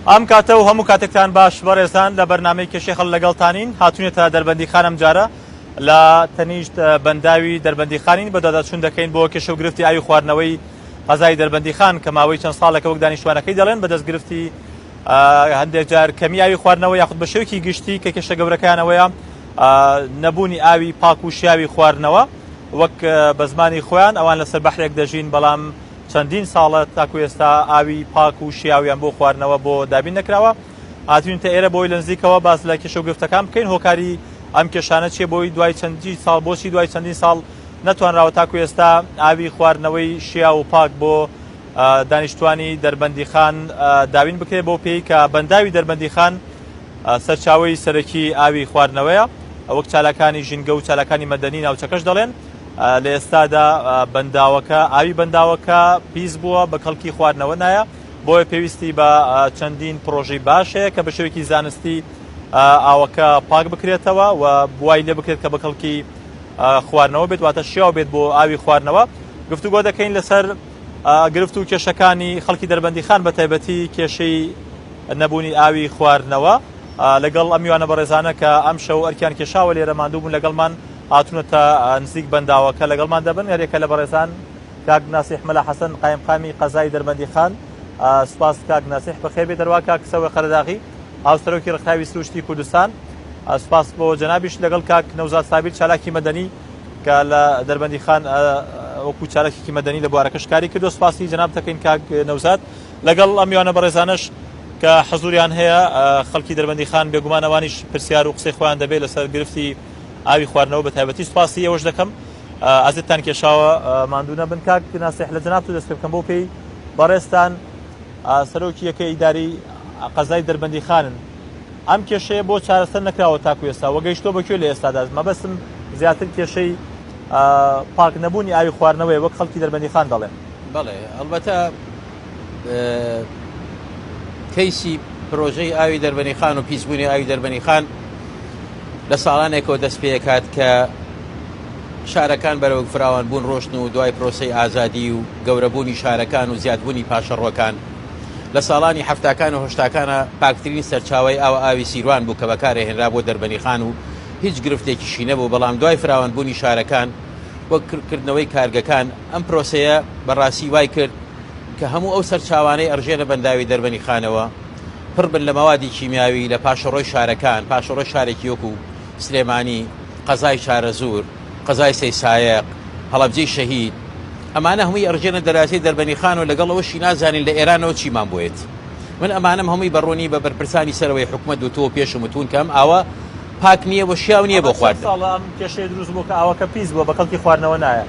ئەم کاتە و هەموو کاتێکتان باش بەڕێزان لە بەرنامەی کێشەی خەڵک لەگەڵتانین هاتوونێتە دەربەندیخان ئەمجارە لە تەنیشت بەنداوی دەربەندیخانین بەدواداچوون دەکەین بۆ کێشە و گرفتی ئاوی خواردنەوەی قەزای دەربەندیخان کە ماوەی چەند ساڵێکە وەک دانیشتوانەکەی دەڵێن بەدەست گرفتی هەندێک جار کەمی ئاوی خواردنەوە یاخود بە شێوەیەکی گشتی کە کێشە گەورەکانەوەیە نەبوونی ئاوی پاک و شیاوی خواردنەوە وەک بە زمانی خۆیان ئەوان لەسەر بەحرێک دەژین بەڵام چەندین ساڵە تاکو ئێستا ئاوی پاک و شیاویان بۆ خواردنەوە بۆ دابین نەکراوە. هاتوینتە ئێرە بۆی لە نزیکەوە باس لە کێشە و گرفتەکان بکەین هۆکاری ئەم کێشانە چیە بۆی دوای چەندی ساڵ بۆچی دوای چەندین ساڵ نەتوانراوە تاکو ئێستا ئاوی خواردنەوەی شیاو و پاک بۆ دانیشتوانی دەربەندیخان داوین بکرێت بۆ پێی کە بەنداوی دەربەندیخان سەرچاوەی سەرەکی ئاوی خواردنەوەیە وەک چالاکانی ژینگە و چالاکانی مەدەنی ناوچەکەش دەڵێن لە ئێستادا بەنداوەکە ئاوی بەنداوەکە پیس بووە بە کەڵکی خواردنەوە نایە بۆیە پێویستی بە چەندین پرۆژەی باش هەیە کە بە شێوەیەکی زانستی ئاوەکە پاک بکرێتەوە و بوای لێ بکرێت کە بە کەڵکی خواردنەوە بێت واتە شیاو بێت بۆ ئاوی خواردنەوە گفتوگۆ دەکەین لەسەر گرفت و کێشەکانی خەڵکی دەربەندیخان بە تایبەتی کێشەی نەبوونی ئاوی خواردنەوە لەگەڵ ئەم میوانە بەڕێزانە کە ئەم شەو ئەرکیان کێشاوە لێرە ماندوو بوون لەگەڵمان هاتوونەتە نزیک بەنداوەکە لەگەڵمان دەبن هەریەکە لە بەڕێزان کاک ناسیح مەلا حەسەن قایمقامی قەزای دەربەندیخان سوپاس کاک ناسیح بەخێر بێت دەروا کاک سەوە قەرەداغی هاوسەرۆکی ڕێکخراوی سروشتی کوردستان سوپاس بۆ جەنابیش لەگەڵ کاک نەوزاد سابیر چالاکی مەدەنی کە لە دەربەندیخان وەکو چالاکێکی مەدەنی لە بوارەکەش کاری کردو سوپاسی جەناب دەکەین کاک نەوزاد لەگەڵ ئەم میوانە بەڕێزانەش کە حزوریان هەیە خەڵکی دەربەندیخان بێگومان ئەوانیش پرسیار و قسەی خۆیان دەبێت لەسەر گرفتی ئاوی خواردنەوە بە تایبەتی سوپاسی ئێوەش دەکەم ئازێتتان کێشاوە ماندوو نەبن کاک ناسیح لە جەنابت دەست پێ بکەم بۆ پێی بەڕێزتان سەرۆکی یەکە ئیداری قەزای دەربەندیخانن ئەم کێشەیە بۆ چارەسەر نەکراوە تاکو ئێستا وە گەیشتۆ بە کوێ لە ئێستادا مەبەستم زیاتر کێشەی پاک نەبوونی ئاوی خواردنەوەی وەک خەڵکی دەربەندیخان دەڵێن. بەڵێ ئەڵبەتە کەیسی پرۆژەی ئاوی دەربەنیخان و پیسبوونی ئاوی دەربەنیخان لە ساڵانێکەوە دەست پێکات کە شارەکان بەرەو فراوان بوون ڕۆشتن و دوای پرۆسەی ئازادی و گەورەبوونی شارەکان و زیادبوونی پاشەڕۆکان لە ساڵانی هەفتاکان و هەشتاکانە پاکترین سەرچاوی ئاو ئاوی سیروان بوو کە بەکارهێنرا بۆ دەربەنیخان و هیچ گرفتێکیشی نەبوو بەڵام دوای فراوانبوونی شارەکان وەک کردنەوەی کارگەکان ئەم پرۆسەیە بەڕاستی وای کرد کە هەموو ئەو سەرچاوانەی ئەڕژێنە بەنداوی دەربەنیخانەوە پڕ بن لە مەوادی کیمیاوی لە پاشەڕۆی شارەکان، پاشەڕۆی شارێکی وەکو سلێمانی، قەزای شارەزوور، قەزای سەیسایەق، هەڵەبجەی شەهید، ئەمانە هەمووی ئەڕژێنە دەرازەی دەربەنیخان و لەگەڵ ئەوەشی نازانین لە ئێرانەوە چیمان بۆیەت. من ئەمانەم هەمووی بە ڕوونی بە بەرپرسانی سەرەوەی حکومەت وتووە و پێشم وتوون کە ئەم ئاوە پاک نییە و شیاو نییە بۆ ئەمە چەند خواردن. ساڵە ئەم کێشەیە دروست بووە کە ئاوەکە پیس بووە بە کەڵکی خواردنەوە نایە؟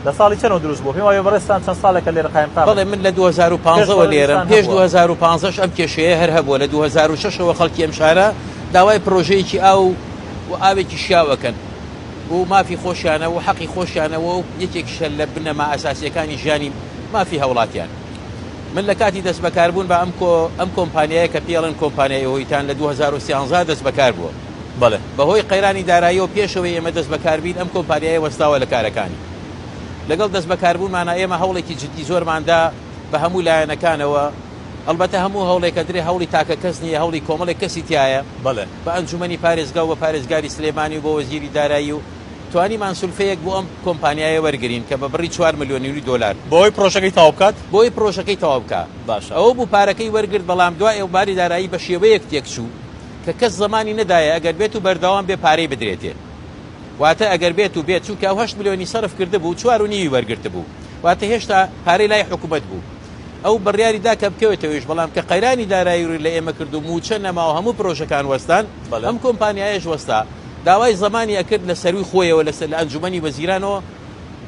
لە ساڵی چەنەوە دروست بووە؟ پێم وابێ بەڕێزتان چەند ساڵێکە لێرە قایمقامن. بەڵێ من لە پێش 2015 وە لێرەم، بەڕێزتان پێش هەبووە. 2015 ش ئەم کێشەیە هەر هەبووە، لە 2006 ەوە خەڵکی ئەم شارە داوای پرۆژەیەکی ئاو و ئاوێکی شیاو ئەکەن و مافی خۆشیانە و حەقی خۆشیانە و یەکێکیشە لە بنەما ئەساسییەکانی ژیانی مافی هاوڵاتیان. من لە کاتی دەستبەکاربوون بە ئەم کۆ ئەم کۆمپانیایە کە پێی ئەڵێن کۆمپانیای هۆیتان لە 2013 دەستبەکار بووە. بەڵێ. بەهۆی قەیرانی داراییەوە پێش ئەوەی ئێمە دەستبەکاربین ئەم کۆمپانیایە وەستاوە لە کارەکانی. لەگەڵ دەستبەکاربوونمانا ئێمە هەوڵێکی جدی زۆرمان دا بە هەموو لایەنەکانەوە، ئەڵبەتە هەموو هەوڵێک ئەدرێ هەوڵی تاکە کەس نییە هەوڵی کۆمەڵێک کەسی تیایە، بەڵێ. بە ئەنجومەنی پارێزگا و بە پارێزگاری سلێمانی و بە وەزیری دارایی و توانیمان سولفەیەک بۆ ئەم کۆمپانیایە وەرگرین کە بە بڕی چوار ملیۆن و نیو دۆلار. بۆ ئەوەی پرۆژەکەی تەواو بکات؟ بۆ ئەوەی پرۆژەکەی تەواو بکا. باشە. ئەوە بوو پارەکەی وەرگرت، بەڵام دوای ئەو باری دارایی بە شێوەیەک تێکچوو کە کەس زەمانی نەدایە ئەگەر بێت و بەردەوام بێ پارەی بدرێتێ. واتە ئەگەر بێت و بێت چونکە ئەو هەشت ملیۆنی سەرف کردبوو چوار و نیوی وەرگرتبوو واتە هێشتا پارەی لای حکومەت بوو. ئەو بڕیاری دا کە بکەوێتەوەیش بەڵام کە قەیرانی دارایی رووی لە ئێمە کرد و مووچە نەما و هەموو پرۆژەکان وەستان بەڵێ. ئەم کۆمپانیایەش وەستا. داوای زەمانی ئەکرد لە سەرووی خۆیەوە لە لە ئەنجومەنی وەزیرانەوە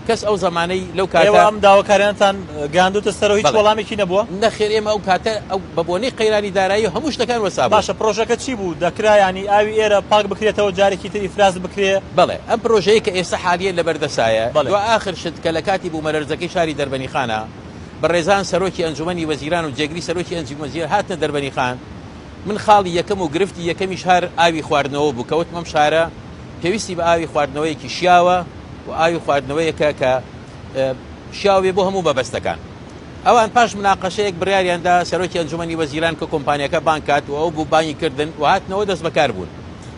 کەس ئەو زەمانەی لەو ئێوە کاتە. ئەم داواکاریانەتان گەیاندووتە سەرەوە هیچ بەڵێ. وەڵامێکی نەبووە؟ نەخێر ئێمە ئەو کاتە ئەو بە بۆنەی قەیرانی دارایی و هەموو شتەکان وەستابوون. باشە پرۆژەکە چی بوو؟ دەکرا یانی ئاوی ئێرە پاک بکرێتەوە جارێکی تر ئیفراز بکرێ؟ بەڵێ ئەم پرۆژەیە کە ئێستا حالیەن لەبەر دەسایە بەڵێ. دوا ئاخر شت کە لە کاتی بوومەلەرزەکەی شاری دەربەنیخانە بەڕێزان سەرۆکی ئەنجومەنی وەزیران و جێگری سەرۆکی ئەنجومەنی وەزیران هاتنە دەربەنیخان من خاڵی یەکەم و گرفتی یەکەمی شار ئاوی خواردنەوە بوو کە وتم ئەم شارە پێویستی بە ئاوی خواردنەوەیەکی شیاوە و ئاوی خواردنەوەیەکە کە شیاو بێ بۆ هەموو مەبەستەکان. ئەوان پاش مناقەشەیەک بڕیاریان دا سەرۆکی ئەنجومەنی وەزیران کە کۆمپانیاکە بانگ کات و ئەو بوو بانگی کردن و هاتنەوە دەستبەکار بوون.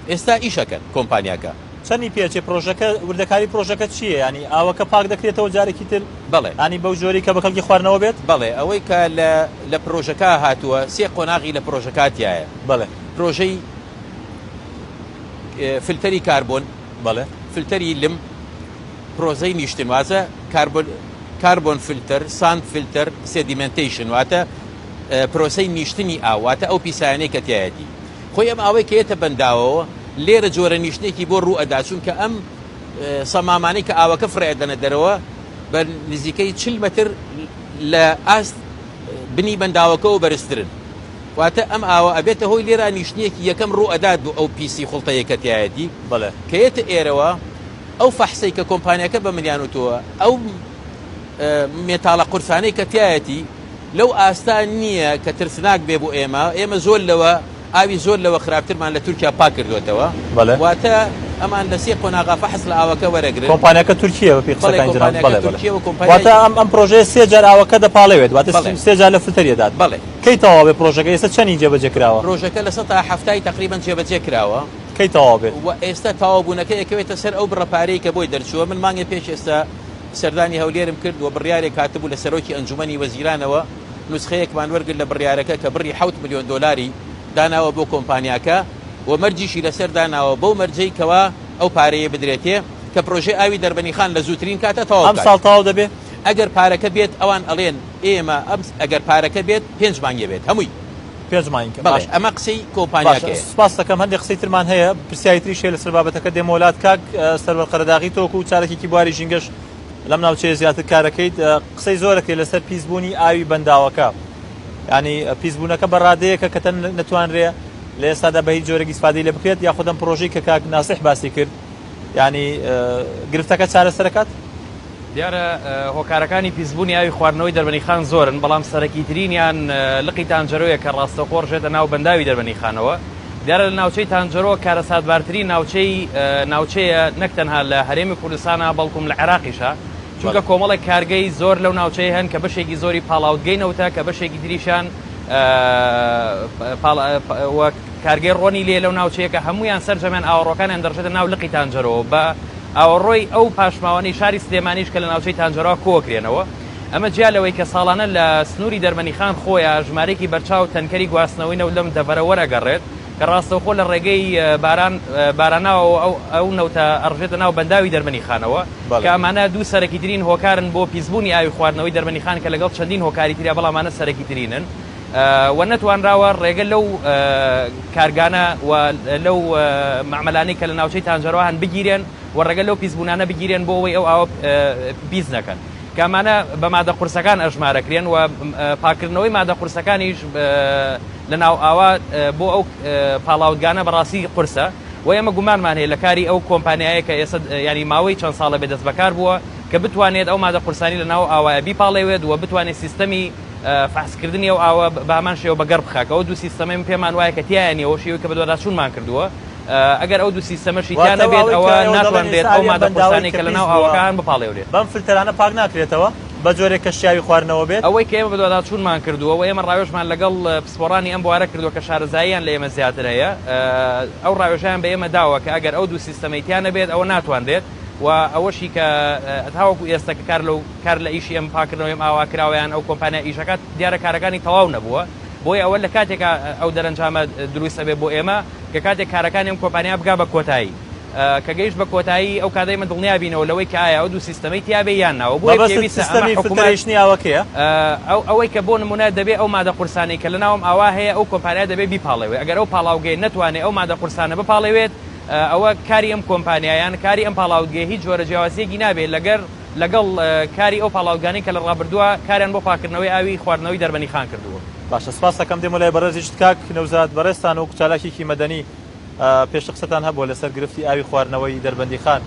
ئێستا ئیشەکەن کۆمپانیاکە. چەنی پێچێ پرۆژەکە وردەکاری پرۆژەکە چییە یانی ئاوەکە پاک دەکرێتەوە جارێکی تر بەڵێ. یانی بەو جۆرەی کە بە کەڵکی خواردنەوە بێت؟ بەڵێ ئەوەی کە لە لە پرۆژەکە هاتووە سێ قۆناغی لە پرۆژەکە تیایە. بەڵێ. پرۆژەی فلتەری کاربۆن. بەڵێ. فلتەری لم. پرۆزەی نیشتن واتە carbon carbon filter، sand filter، sedimentation واتە پرۆسەی نیشتنی ئاو واتە ئەو پیسایانەی کە تیایەتی. خۆی ئەم ئاوەی کە یەتە بەنداوەوە لێرە جۆرە نیشتنێکی بۆ ڕوو ئەدا چونکە ئەم سەمامانەی کە ئاوەکە فڕێ ئەدەنە دەرەوە بە نزیکەی 40 مەتر لە ئاست بنی بەنداوەکەەوە بەرزترن واتە ئەم ئاوە ئەبێتە هۆی لێرە نیشتنێکی یەکەم ڕوو ئەدات بۆ ئەو پیسی خوڵتەیە کە تایەتی بەڵێ کە یەتە ئێرەوە ئەو فەحسەی کە کۆمپانیاکە بە منیان وتووە ئەو مێتاڵە قورسانەی کە تایەتی لەو ئاستە نییە کە ترسناک بێ بۆ ئێمە، ئێمە زۆر لەوە ئاوی زۆر لەوە خراپترمان لە تورکیا پاک کردووەتەوە. بەڵێ. واتە ئەمان لە سێ قۆناغا فەحس لە ئاوەکە وەرەگرن. کۆمپانیاکە تورکییە بەپێی بەڵێ قسەکانی جەنابت. کۆمپانیاکە بەڵێ بەڵێ. تورکییە و کۆمپانیای. واتە ئەم ئەم پرۆژەیە سێ جار ئاوەکە دەپاڵێوێت واتە بەڵێ. سێ جار لە فلتەری ئەدات. بەڵێ. کەی تەواو بێ پرۆژەکە ئێستا چەنی جێبەجێ کراوە؟ پرۆژەکە 70% ی تەقریبەن جێبەجێ کراوە. کەی تەواو بێت؟ و ئێستا تەواو بوونەکەی ئەکەوێتە سەر ئەو بڕە پارەی کە بۆی دەرچووە. من مانگێ پێش ئێستا سەردانی هەولێرم کرد و بڕیارێک هاتبوو لە سەرۆکی ئەنجومەنی وەزیرانەوە، نوسخەیەکمان وەرگرت لە بڕیارەکە کە بڕی حەوت ملیۆن دۆلاری داناوە بۆ کۆمپانیاکە و مەرجیشی لەسەر داناوە بەو مەرجەی کەوا ئەو پارەیە بدرێتێ کە پرۆژەی ئاوی دەربەنیخان لە زووترین کاتا تەواو بکات. ئەمساڵ تەواو دەبێ؟ ئەگەر پارەکە بێت ئەوان ئەڵێن ئێمە ئەم ئەگەر پارەکە بێت پێنج مانگێ بێت هەمووی. پێنج مانگ بەڵێ باشە. ئەمە قسەی باشە کۆمپانیاکەیە. سوپاست دەکەم هەندێک قسەی ترمان هەیە پرسیاری تریش هەیە لەسەر بابەتەکە دێمەوە لات کاک سەروەر قەرەداغی تۆ وەکو چالاکێکی بواری ژینگەش لەم ناوچەیە زیاتر کارەکەیت قسەی زۆرەکەی لەسەر پیسبوونی ئاوی بەنداوەکە ینی پیسبوونەکە بە ڕادەیەکە کە تەن نەتوانرێ لە ئێستادا بە هیچ جۆرێک ئیسفادەی لێ بکرێت یاخود ئەم پرۆژەی کە کاک ناسح باسی کرد ینی گرفتەکە چارەسەرەکات؟ دیارە هۆکارەکانی پیسبوونی ئاوی خواردنەوەی دەربەنیخان زۆرن، بەڵام سەرەکیترینیان لقی تانجەرۆیە کە ڕاستەوخۆ ڕژێتە ناو بەنداوی دەربەنیخانەوە. دیارە لە ناوچەی تانجەرۆ کارەساتبارترین ناوچەی ناوچەیە نەک تەنها لە هەرێمی کوردستانا بەڵکوم لە عێراقیشا، چونکە کۆمەڵێک کارگەی زۆر لەو ناوچەیە هەن کە بەشێکی زۆری پاڵاوتگەی نەوتە کە بەشێکی تریشیان کارگەی ڕۆنی لێ لەو ناوچەیە کە هەموویان سەرجەمیان ئاوەڕۆکانیان دەڕژێتە ناو لقی تانجەرۆوە بە ئاوەڕۆی ئەو پاشماوانەی شاری سلێمانیش کە لە ناوچەی تانجەرۆ کۆکرێنەوە. ئەمە جیا لەوەی کە ساڵانە لە سنووری دەربەنیخان خۆیا ژمارەیەکی بەرچاو تەنکەری گواستنەوەی نەوت لەم دەڤەرە وەرئەگەڕێت کە ڕاستەوخۆ لە ڕێگەی باران باراناوەوە ئەو ئەو نەوتە ئەڕژێتە ناو بەنداوی دەربەنیخانەوە کە ئەمانە دوو سەرەکیترین هۆکارن بۆ پیسبوونی ئاوی خواردنەوەی دەربەنیخان کە لەگەڵ چەندین هۆکاری تریا بەڵام ئەمانە سەرەکیترینن. و نەتوانراوە ڕێگە لەو کارگانە و لەو مەعمەلانەی کە لە ناوچەی تانجەرۆ هەن بگیرێن و ڕێگە لەو پیسبوونانە بگیرێن بۆ ئەوەی ئەو ئاوە پیس نەکەن کە ئەمانە بە مادە قورسەکان ئەژمارەکرێن و پاکردنەوەی مادە قورسەکانیش لە ناو ئاوا بۆ ئەو پاڵاوتگانە بەڕاستی قورسە و ئێمە گومانمان هەیە لە کاری ئەو کۆمپانیایە کە ئێستا ینی ماوەی چەند ساڵە بێ دەست بەکار بووە کە بتوانێت ئەو مادە قورسانی لە ناو ئاوایە بیپاڵێوێت و بتوانێت سیستەمی فەحسکردنی ئەو ئاوە بە هەمان شێوە بەگەڕ بخا کە ئەو دوو سیستەمەی من پێمان وایە کە تیایە نییە ئەو شێوەی کە بەدواداچوونمان کردووە ئەگەر ئەو دوو سیستەمەشی تیا واتە نەبێت ئەوەی ئەوە کە ئێوە دەڵێن ناتوانرێت ئێستا ئەو ئاوی ئەم مادە بەنداوەی قورسانەی کە کە پیس لەناو بووە ئاوەکە هەن بپاڵێورێت. بەم فلتەرانە پاک ناکرێتەوە بە جۆرێک کە شیاوی خواردنەوە بێت؟ ئەوەی کە ئێمە بەدواداچوونمان کردووە و ئێمە ڕاوێژمان لەگەڵ پسپۆڕانی ئەم بوارە کردووە کە شارەزاییان لە ئێمە زیاتر هەیە ئەو ڕاوێژەیان بە ئێمە داوە کە ئەگەر ئەو دوو سیستەمەی تیا نەبێت ئەوە ناتوانرێت و ئەوەشی کە تاوەکو ئێستا کە کار لەو کار لە ئیشی ئەم پاکردنەوەی ئەم ئاوا کراوە یان ئەو کۆمپانیا ئیشەکات دیارە کارەکانی تەواو نەبووە بۆیە ئەوە لە کاتێکا ئەو دەرەنجامە دروست ئەبێ بۆ ئێمە کە کاتێک کارەکانی ئەم کۆمپانیا بگا بە کۆتایی کە گەیشت بە کۆتایی ئەو کاتەی ئێمە دڵنیا بینەوە لەوەی کە ئایا ئەو دوو سیستەمەی تیا بێ یان نا و بۆیە مەبەستت پێویستە ئەمە سیستەمی حکوومەت فلتەرەیشنی ئاوەکەیە؟ ئەو ئەوەی کە بۆ نموونە دەبێ ئەو مادە قورسانەی کە لە ناو ئەم ئاوا هەیە ئەو کۆمپانیا دەبێ بیپاڵێوێ ئەگەر ئەو پاڵاوگەیە نەتوانێ ئەو مادە قورسانە بپاڵێوێت ئەوە کاری ئەم کۆمپانیا یان کاری ئەم پاڵاوتگەیە هیچ جۆرە جیاوازییەکی نابێ لەگەر لەگەڵ کاری ئەو پاڵاوتگانەی کە لە ڕابردووە کاریان بۆ پاککردنەوەی ئاوی خواردنەوەی دەربەنیخان کردووە. باشە سپاست دەکەم دێمە لای بەڕێزیشت کاک نەوزاد بەڕێزتان وەکو چالاکێکی مەدەنی پێشتر قسەتان هەبووە لەسەر گرفتی ئاوی خواردنەوەی دەربەندیخان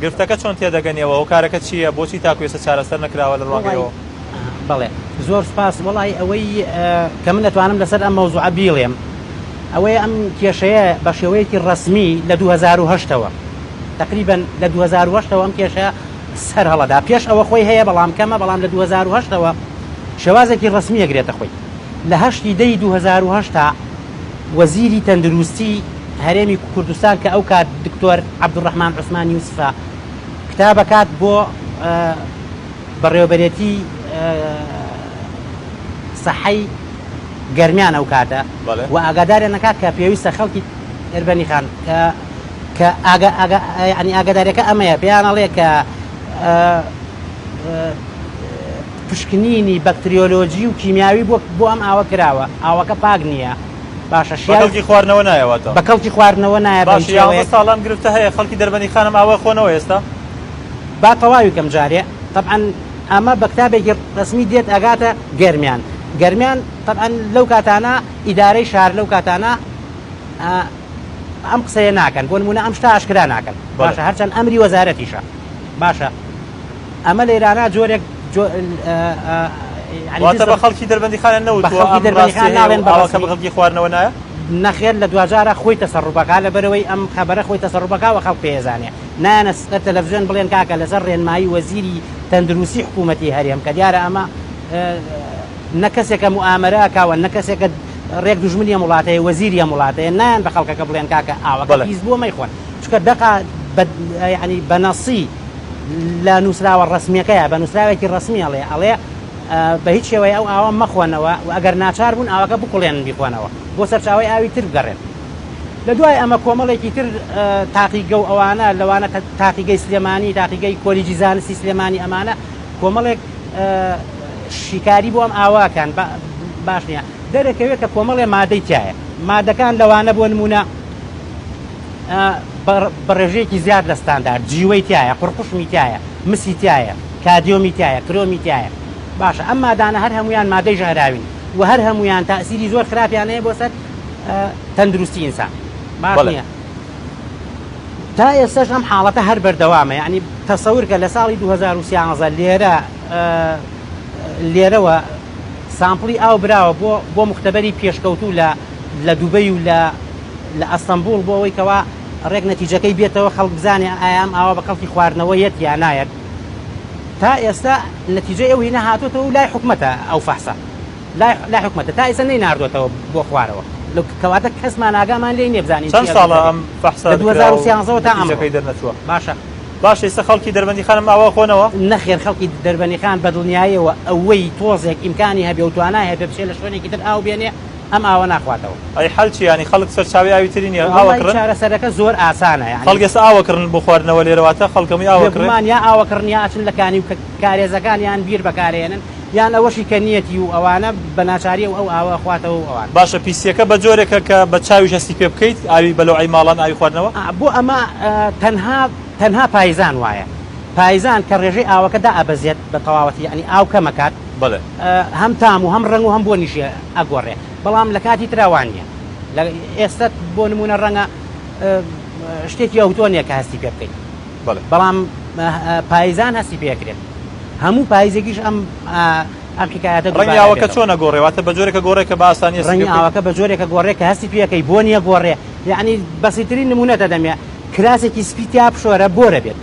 گرفتەکە چۆن تێدەگەنیەوە هۆکارەکە چییە بۆچی تاکو ئێستا چارەسەر نەکراوە لە ڕوانگەیەوە؟ بەڵێ زۆر سپاس وەڵی ئەوەی کە من دەتوانم لەسەر ئەم مەوزوعە بیڵێم ئەوەیە ئەم کێشەیە بە شێوەیەکی ڕەسمی لە 2008ەوە تقریبا لە 2008ەوە ئەم کێشە سەر هەڵەدا پێش ئەوە خۆی هەیە بەڵام کەمە بەڵام لە 2008ەوە. شێوازێکی ڕەسمی ئەگرێتە خۆی. لە هەشتی دەی 2008 تا وەزیری تەندروستی هەرێمی کوردستان کە ئەو کات دکتۆر عەبدولڕەحمان عوسمان یوسفە کتابەکات بۆ بەڕێوەبەرێتی سەحەی گەرمیان ئەو کاتە و ئاگاداریان ئەکات کە پێویستە خەڵکی دەربەنی خان کە کە ئاگا ئاگا یعنی ئاگاداریەکە ئەمەیە پێیان ئەڵێ کە پشکنینی بەکتریۆلۆجی و کیمیاوی بۆ بۆ ئەم ئاوە کراوە ئاوەکە پاک نییە باشە شیاوی بە کەڵکی خواردنەوە نایەوەتەوە بە کەڵکی خواردنەوە نایە باشە یاوە ساڵ ئەم گرفتە هەیە خەڵکی دەربەنی خانم ئاوە خۆنەوە ئێستا با تەواوی کەم جارێ تەبعەن ئەمە بە کتابێکی ڕەسمی دێت ئەگاتە گەرمیان گەرمیان تەبعەن لەو کاتانە ئیدارەی شار لەو کاتانە ئەم قسەیە ناکەن بۆ نمونە ئەم شتە ئاشکرا ناکەن باشە هەرچەند ئەمری وەزارەتیشە باشە ئەمە لێرانە جۆرێک واتە بە خەڵکی دەربەندیخانە نەوتووە خەڵکی دەربەندیخان ناڵێن بە ئاوەکە بە خەڵکی خواردنەوە نایە؟ نەخێر لە دواجارە خۆی تەسەڕوفەکا لەبەرئەوەی ئەم خەبەرە خۆی تەسەڕوفەکا و خەڵک پێیەزانێ نایەنە سەر تەلەفزیۆن بڵێن کاکە لەسەر ڕێنمایی وەزیری تەندروستی حکوومەتی هەرێم کە دیارە ئەمە نە کەسێکە موئامەرە ئەکا و نە کەسێکە ڕێک دوژمنی ئەم وڵاتەیە وەزیری ئەم وڵاتەیە نایەن بە خەڵکەکە بڵێن کاکە ئاوەکە پیس بووە مەیخۆن چونکە دەقا بە یعنی بە نەسی لە نووسراوە ڕەسمیەکەیە بە نووسراوێکی ڕەسمی ئەڵێ ئەڵێ بە هیچ شێوەیە ئەو ئاوە مەخۆنەوە و ئەگەر ناچار بوون ئاوەکە بکوڵێنن بیخۆنەوە بۆ سەرچاوەی ئاوی تر بگەڕێن. لە دوای ئەمە کۆمەڵێکی تر تاقیگە و ئەوانە لەوانە تاقیگەی سلێمانی، تاقیگەی کۆلیجی زانستی سلێمانی ئەمانە کۆمەڵێک شیکاری بۆ ئەم ئاوە ئەکەن باش نییە دەرەکەوێت کە کۆمەڵێ مادەی تایە مادەکان لەوانە بۆ نمونە بە ڕێژەیەکی زیاد لە ستاندارد جیوەی تایە قڕقوشمی تایە مسی تایە کادیۆمی تایە کرۆمی تایە باشە ئەم مادانە هەر هەمویان مادەی ژەهراوین و هەر هەمویان تاسیری زۆر خراپیان هەیە بۆ سەر تەندروستی ئینسان باش نییە تا ئێستاش ئەم حاڵەتە هەر بەردەوامە یعنی تەسەور کە لە ساڵی 2013 لێرە لێرەوە sample ی ئاو براوە بۆ بۆ مختبەری پێشکەوتوو لە لە دوبەی و لە لە ئەستەنبوڵ بۆ ئەوەی کەوا ڕێک نەتیجەکەی بێتەوە خەڵک بزانێ ئایا ئەم ئاوە بە کەڵکی خواردنەوە یەت یا نایەت تا ئێستا نەتیجەی ئەو هینە هاتۆتەوە و لای حکومەتە ئەو فەحسە لای لای حکومەتە تا ئێستا نەیناردۆتەوە بۆ خوارەوە لە کەواتە کەسمان ئاگامان لێی نییە بزانین چەند چی ساڵە ئەم فەحسە لە کراوە و 2013 ەوە تا ئەمڕۆ نەتیجەکەی دەرنەچووە؟ باشە. باشە ئێستا خەڵکی دەربەندیخان ئەم ئاوە ئەخۆنەوە؟ نەخێر خەڵکی دەربەندیخان بە دڵنیایەوە ئەوەی تۆزێک ئیمکانی هەبێ و توانای هەبێ بچێ لە شوێنێکی تر ئاو بێنێ ئەم ئاوە ناخواتەوە. ئەی حەل چیە یانی خەڵک سەرچاوەی ئاوی تری نیە ئاو وەڵایی ئەکڕن؟ چارەسەرەکە زۆر ئاسانە یانی. خەڵک ئێستا ئاو ئەکڕن بۆ خواردنەوە لێرە واتە خەڵک هەمووی ئاو ئەکڕێ؟ بێگومان یا ئاو ئەکڕن یا ئەچن لە کانی و کارێزەکان یان بیر بەکارئەهێنن یان ئەوەشی کە نیەتی و ئەوانە بە ناچاری ئەو ئاوە ئەخواتەوە و ئەوان. باشە پیسیەکە بە جۆرێکە کە بە چاویش هەستی پێ بکەیت ئاوی بەلۆعەی ماڵان ئاوی خواردنەوە؟ بۆ ئەمە تەنها تەنها پایزان وایە پایزان کە ڕێژەی ئاوەکە دائەبەزێت بە تەواوەتی یانی ئاو کەم ئەکات بەڵێ. هەم تام و هەم ڕەنگ و هەم بۆنیشی ئەگۆڕێ بەڵام لە کاتی ترا وا نییە لە ئێستا بۆ نمونە ڕەنگە شتێکی ئەوتۆ نییە کە هەستی پێ بکەیت بەڵێ. بەڵام پایزان هەستی پێکرێت هەموو پایزێکیش ئەم ئەم حکایەتە ڕەنگی دووبارە ئاوەکە بێتەوە. چۆن ئەگۆڕێ واتە بە جۆرێکە گۆڕێ کە بە ئاسانی هەستی پێ ڕەنگی بکەیت؟ ئاوەکە بە جۆرێکە گۆڕێ کە هەستی پێ ئەکەی بۆنی ئەگۆڕێ یەعنی بەسیترین نموونەت ئەدەمێ کراسێکی سپی تیا بشۆرە بۆرە بێت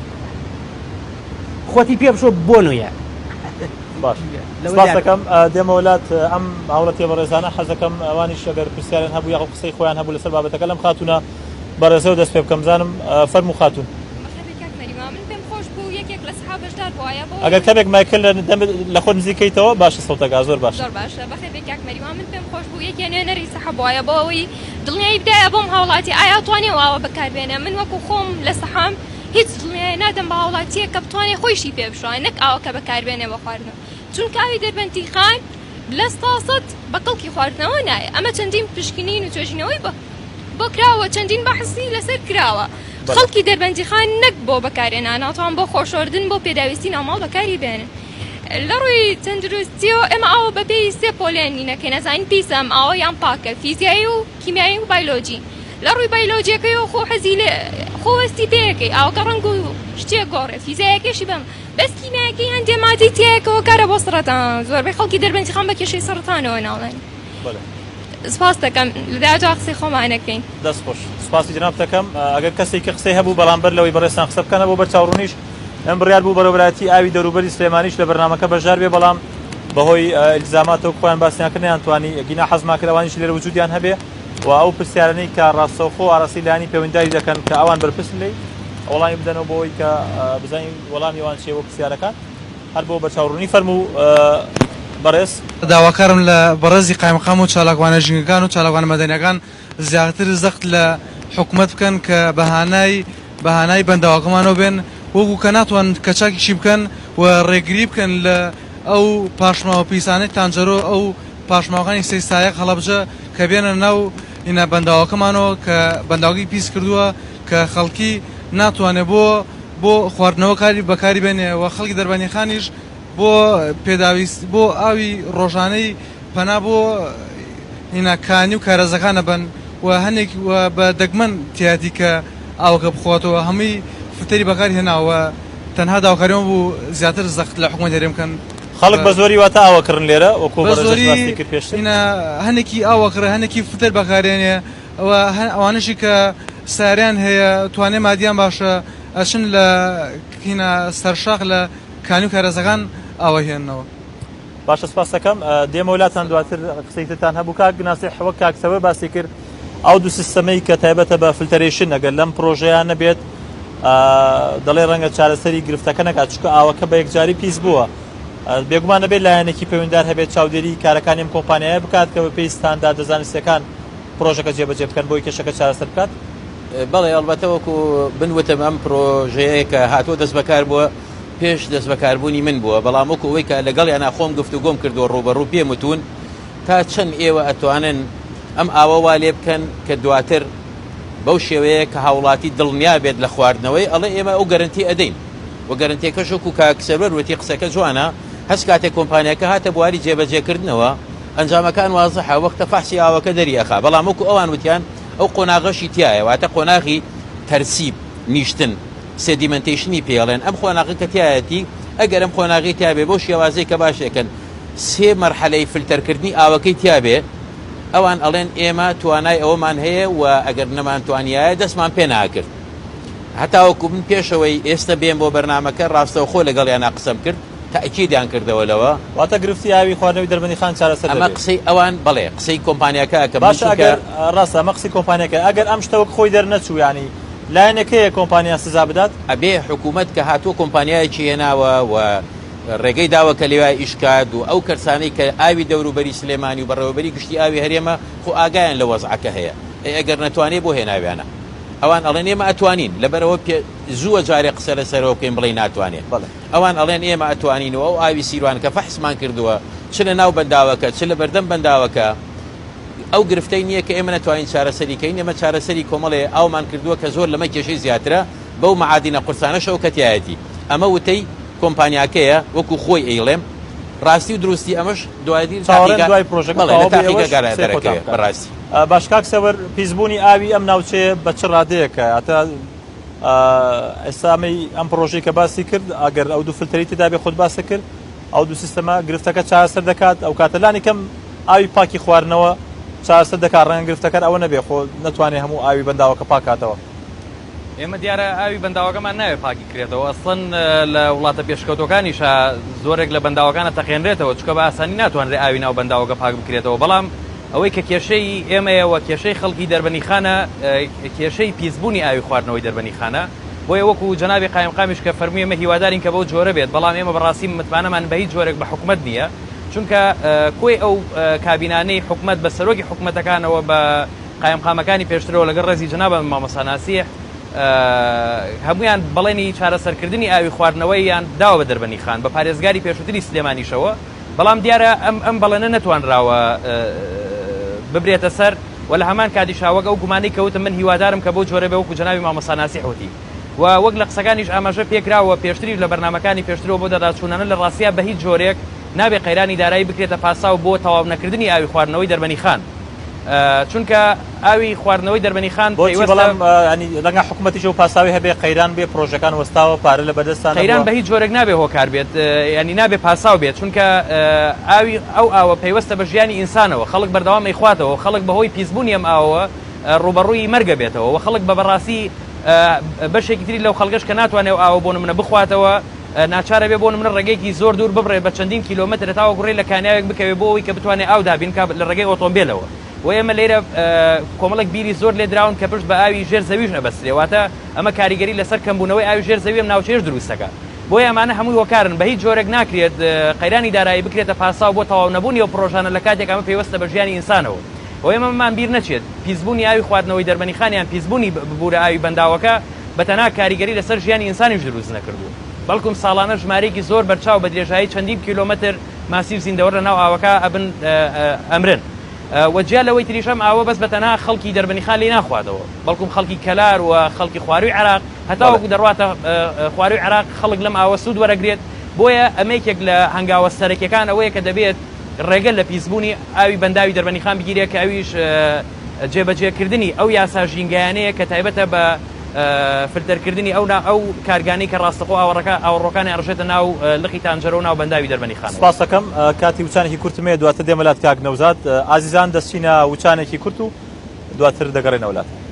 خۆتی پێ بشۆ بۆنویە. باش سپاس دەکەم دێمەوە لات ئەم هاوڵەتیە بەڕێزانە حەزەکەم ئەوانیش ئەگەر پرسیاریان هەبوو یاخود قسەی خۆیان هەبوو لەسەر بابەتەکە لەم خاتوونە بەڕێزەوە دەست پێ بکەم بزانم فەرموو خاتوون. بەخێربێی کاک مەریوان من پێم خۆش بوو یەکێک لە سەحا بەشدار بوایە بۆ ئەگەر کەمێک مایکل لە دەمت لە خۆت نزیک کەیتەوە باشە سەوتەکە زۆر باشە. زۆر باشە بەخێربێی کاک مەریوان من پێم خۆش بوو یەکێ نوێنەری سەحا بوایە بۆ ئەوەی دڵنیایی بدایە بۆم هاوڵاتی ئایا توانێ ئەو ئاوە بەکاربێنێ من وەکو خۆم لە سەحام هیچ دڵنیایی نادەم بە هاوڵاتیەک کە بتوانێ خۆیشی پێ بشوا نەک ئاوەکە بەکاربێنێ بۆ خواردنەوە چونکە ئاوی دەربەندیخان 100% بە کەڵکی خواردنەوە نایە ئەمە چەندین پشکنین و توێژینەوەی بۆ بۆ کراوە چەندین بەحسی لەسەر کراوە خەڵکی دەربەندیخان نەک بۆ بەکارهێنان ناتوان بۆ خۆشۆردن بۆ پێداویستی ناوماڵ بەکاری بێنن لە ڕووی تەندروستیەوە ئێمە ئاوە بەپێی سێ پۆلێنی نەکەین ئەزانین پیسە ئەم ئاوە یان پاکە فیزیایی و کیمیایی و بایلۆجی لە ڕووی بایلۆجیەکەیەوە خۆ حەزی لێ خۆ هەستی پێیەکەی ئاوەکە ڕەنگ و شتێک گۆڕێ فیزیایەکەشی بەم بەس کیمیایەکەی هەندێ مادەی تیایە کە هۆکارە بۆ سەڕەتان زۆربەی خەڵکی دەربەندیخان بە کێشەی سەڕەتانەوە ناڵێن. بەڵێ. سپاست دەکەم لە داهاتوو قسەی خۆمان ئەکەین. دەست خۆش. سپاسی جەنابت دەکەم. ئەگەر کەسێکی قسەی هەبوو بەڵام بەر لەوەی بەڕێزتان قسە بکەن بۆ بەرچاوڕوونیش ئەم بڕیار بوو بەڕێوەبەرایەتی ئاوی دەوروبەری سلێمانیش لە بەرنامەکە بەشدار بێ بەڵام. بەهۆی ئیلتیزاماتەوە خۆیان باسیان کرد نەیانتوانی گینا حەزمان کرد ئەوانیش لێرە وجودیان هەبێ و ئەو پرسیارانەی کە ڕاستەوخۆ ئاراستەی لایەنی پەیوەندیداری دەکەن کە ئەوان بەرپرسن لێی وەڵامی بدەنەوە بۆ ئەوەی کە بزانین وەڵامی ئەوان چییە بۆ پرسیارەکان هەر بۆ بەرچاوڕوونی فەرموو بەڕێز. داواکارم لە بەڕێزی قایمقام و چالاکوانە ژینگەکان و چالاکوانە مەدەنیەکان زیاتر زەخت لە حکومەت بکەن کە بە هانای بە هانای بەنداوەکەمانەوە بێن وەکو کە ناتوانن کە چاکیشی بکەن و ڕێگری بکەن لە ئەو پاشماوە پیسانەی تانجەرۆ ئەو پاشماوەکانی سەی سایەق هەڵەبجە کە بێنە ناو ئینا بەنداوەکەمانەوە کە بەنداوەکەی پیس کردووە کە خەڵکی ناتوانێ بۆ بۆ خواردنەوە کاری بەکاری بێنێ و خەڵکی دەربەندیخانیش بۆ پێداویست بۆ ئاوی ڕۆژانەی پەنا بۆ هینا کانی و کارێزەکان ئەبەن و هەنێک و بە دەگمەن تیایەتی کە ئاوەکە بخواتەوە هەمووی فلتەری بەکار هێناوە و تەنها داواکاریمان بوو زیاتر زەخت لە حکومەتی هەرێم بکەن خەڵک بە زۆری واتە ئاو ئەکڕن لێرە وەکو بە بەڕێزت زۆری باسی کرد پێشتر؟ هینا هەنێکی ئاو ئەکڕێ هەنێکی فلتەر بەکارێنێ و ئەوانەشی کە سەیارەیان هەیە توانای مادیان باشە ئەچن لە هینا سەرشاخ لە کانی و کارێزەکان ئاو ئەهێننەوە. باشە سپاست دەکەم دێمەوە لاتان دواتر قسەی ترتان هەبوو کاک ناسیح وەک کاک سەوەر باسی کرد ئەو دوو سیستەمەی کە تایبەتە بە filtration ئەگەر لەم پرۆژەیە نەبێت دەڵێ ڕەنگە چارەسەری گرفتەکە نەکات چونکە ئاوەکە بە یەکجاری پیس بووە بێگومان دەبێت لایەنێکی پەیوەندار هەبێت چاودێری کارەکانی ئەم کۆمپانیایە بکات کە بەپێی ستانداردە زانستیەکان پرۆژەکە جێبەجێ بکەن بۆی کێشەکە چارەسەر بکات. بەڵێ ئەڵبەتە وەکو من وتم ئەم پرۆژەیە کە هاتووە دەست بەکار بووە پێش دەستبەکاربوونی من بووە، بەڵام وەکو ئەوەی کە لەگەڵیانا خۆم گفتوگۆم کردووە ڕووبەڕوو پێم وتوون تا چەند ئێوە ئەتوانن ئەم ئاوە وا لێ بکەن کە دواتر بەو شێوەیە کە هاوڵاتی دڵنیا بێت لە خواردنەوەی ئەڵێ ئێمە ئەو گەرەنتی ئەدەین و گەرەنتیەکەش وەکو کاک سەروەر وتی قسەکە جوانە هەچ کاتێک کۆمپانیاکە هاتە بواری جێبەجێکردنەوە ئەنجامەکان وازحە وەختە فەحسی ئاوەکە دەری ئەخا بەڵام وەکو ئەوان وتیان ئەو قۆناغەشی تیایە واتە قۆناغی تەرسیب نیشتن sedimentation ی پێ ئەڵێن ئەم قۆناغە کە تیایەتی ئەگەر ئەم قۆناغی تیابێ بەو شێوازەی کە باشێکن سێ مەرحەلەی فلتەرکردنی ئاوەکەی تیابێ ئەوان ئەڵێن ئێمە توانای ئەوەمان هەیە و ئەگەر نەمانتوانیایە دەستمان پێ ناکرد هەتاوەکو من پێشەوەی ئێستا بێم بۆ بەرنامەکە ڕاستەوخۆ لەگەڵیانا قسەم کرد تەئکیدیان کردەوە لەوە. واتە گرفتی ئاوی خواردنەوەی دەربەندیخان چارەسەر ئەمە دەبێت. قسەی ئەوان بەڵێ قسەی کۆمپانیاکە ئەکەم من باشە چونکە. ئەگەر ڕاستە ئەمە قسەی کۆمپانیاکەیە ئەگەر ئەم شتە وەک خۆی دەرنەچوو یانی لایەنێک هەیە کۆمپانیا سزا بدات؟ ئەبێ حکوومەت کە هاتووە کۆمپانیایەکی هێناوە و ڕێگەی داوە کە لەویا ئیش کات و ئەو کەسانەی کە ئاوی دەوروبەری سلێمانی و بەڕێوەبەری گشتی ئاوی هەرێمە خۆ ئاگایان لە وەزعەکە هەیە ئەی ئەگەر نەتوانێ بۆ هێناویانە ئەوان ئەڵێن ئێمە ئەتوانین لەبەرئەوە پێ زووە جارێ قسە لەسەرەوە بکەین بڵێین ناتوانێ. بەڵێ. ئەوان ئەڵێن ئێمە ئەتوانین و ئەو ئاوی سیروان کە فەحسمان کردووە چ لە ناو بەنداوەکە چ لە بەردەم بەنداوەکە ئەو گرفتەی نییە کە ئێمە نەتوانین چارەسەری کەین ئێمە چارەسەری کۆمەڵێ ئاومان کردووە کە زۆر لەمە کێشەی زیاترە بەو مەعادینە قورسانەشەوە کە تیایەتی ئەمە وتەی کۆمپانیاکەیە وەکو خۆی ئەیڵێم ڕاستی و دروستی ئەمەش دوای چاوەڕێن دوای پرۆژەکە بەڵێ لە تەواو بێ ئێوەش تاقیگەکە قسەی خۆتان دەرەکەوێ بکەن. بەڕاستی. باش کاک سەوەر پیسبوونی ئاوی ئەم ناوچەیە بە چ ڕادەیەکە هەتا ئێستا ئەمەی ئەم پڕۆژەی کە باسی کرد ئەگەر ئەو دوو فلتەری تێدا بێ خۆت باست کرد ئەو دوو سیستەمە گرفتەکە چارەسەر دەکات ئەو کاتە لانی کەم ئاوی پاکی خواردنەوە چارەسەر دەکات ڕەنگە گرفتەکەر ئەوە نەبێ خۆ نەتوانێ هەموو ئاوی بەنداوەکە پاکاتەوە. ئێمە دیارە ئاوی بەنداوەکەمان ناوێ پاکی کرێتەوە ئەسڵەن لە وڵاتە پێشکەوتوەکانیشا زۆرێک لە بەنداوەکانە تەقێنرێتەوە چونکە بە ئاسانی ناتوانرێ ئاوی ناو بەنداوەکە پاک بکرێتەوە بەڵام ئەوەی کە کێشەی ئێمەیە و کێشەی خەڵکی دەربەنیخانە کێشەی پیسبوونی ئاوی خواردنەوەی دەربەنیخانە بۆیە وەکو جەنابی قایمقامیش کە فەرمووی ئێمە هیوادارین کە بەو جۆرە بێت بەڵام ئێمە بەڕاستی متمانەمان بە هیچ جۆرێک بە حکومەت نییە چونکە کۆی ئەو کابینانەی حکومەت بە سەرۆکی حکومەتەکانەوە بە قایمقامەکانی پێشترەوە لەگەڵ ڕێزی جەنابم مامۆستا ناسیح هەموویان بەڵێنی چارەسەرکردنی ئاوی خواردنەوەیان داوە بە دەربەنیخان بە پارێزگاری پێشووتری سلێمانیشەوە بەڵام دیارە ئەم ئەم بەڵێنە نەتوانراوە ببرێتە سەر و لە هەمان کاتیشا وەک ئەو گومانەی کە وتم من هیوادارم کە بەو جۆرە بێ وەکو جەنابی مامۆستا ناسیح وتی و وەک لە قسەکانیش ئاماژە پێکراوە پێشتریش لە بەرنامەکانی پێشترەوە بۆ دەداچوونانە لە ڕاستیا بە هیچ جۆرێک نابێ قەیرانی دارایی بکرێتە پاساو بۆ تەواو نەکردنی ئاوی خواردنەوەی دەربەنیخان چونکە ئاوی خواردنەوەی دەربەنیخان بۆچی پەیوەستە بەڵام ینی ڕەنگە حکوومەتیش ئەو پاساوی هەبێ قەیران بێ پرۆژەکان وەستاوە پارە لە بەردەستان قەیران نەبووە بە هیچ جۆرێک نابێ هۆکار بێت ینی نابێ پاساو بێت چونکە ئاوی ئەو ئاوە پەیوەستە بە ژیانی ئینسانەوە خەڵک بەردەوام ئەیخواتەوە خەڵک بەهۆی پیسبوونی ئەم ئاوەوە ڕووبەڕووی مەرگە بێتەوە و خەڵک بە بەڕاستی بەشێکی تری لەو خەڵکەش کە ناتوانێت ئەو ئاوە بۆ نمونە بخواتەوە. ناچارە بێ بۆ نمونە ڕێگەیەکی زۆر دوور ببڕێ بە چەندین کیلۆمەتر تاوەکو ڕێ لە کانیاوێک بکەوێ بۆ ئەوەی کە بتوانێ ئاو دابین کا لە ڕێگەی ئۆتۆمبێلەوە و ئێمە لێرە کۆمەڵێک بیری زۆر لێدراون کە پشت بە ئاوی ژێر زەویش ئەبەسترێ واتە ئەمە کاریگەری لەسەر کەمبوونەوەی ئاوی ژێر زەوی ئەم ناوچەیەش دروست دەکا بۆیە ئەمانە هەمووی هۆکارن بە هیچ جۆرێک ناکرێت قەیرانی دارایی بکرێتە پاساو بۆ تەواو نەبوونی ئەو پڕۆژانە لە کاتێک ئەمە پەیوەستە بە ژیانی ئینسانەوە و ئێمەمان بیر نەچێت پیسبوونی ئاوی خواردنەوەی دەربەنیخان یان پیسبوونی ببورە ئاوی بەنداوەکە بە تەنها کاریگەری لەسەر ژیانی ئینسانیش دروست نەکردووە بەڵکم ساڵانە ژمارەیەکی زۆر بەرچاو بە درێژایی چەندین کیلۆمەتر ماسی و زیندەوەر لە ناو ئاوەکە ئەبن ئەمرن و جیا لەوەی تریش ئەم ئاوە بەس بە تەنها خەڵکی دەربەنیخان لێی ناخواتەوە بەڵکم خەڵکی کەلار و خەڵکی خوارووی عێراق هەتاوەکو دەڕواتە خوارووی عێراق خەڵک لەم ئاوە سوود وەرەگرێت بۆیە ئەمە یەکێک لە هەنگاوە سەرەکیەکان ئەوەیە کە دەبێت ڕێگە لە پیسبوونی ئاوی بەنداوی دەربەنیخان بگیرێت کە ئەویش جێبەجێکردنی ئەو یاسا ژینگایانەیە کە تایبەتە بە فلتەرکردنی ئەو ئەو کارگانەی کە ڕاستەخۆ ئاوەڕەکە ئاوەڕۆکانی ئەڕژێتە ناو لقی تانجەرە و ناو بەنداوی دەربەنیخانەوە. سپاست دەکەم. کاتی وچانێکی کورتم هەیە دواتر دێمە لات کاک نەوزاد. ئازیزان دەچینە وچانێکی کورت و دواتر دەگەڕێنەوە لاتان.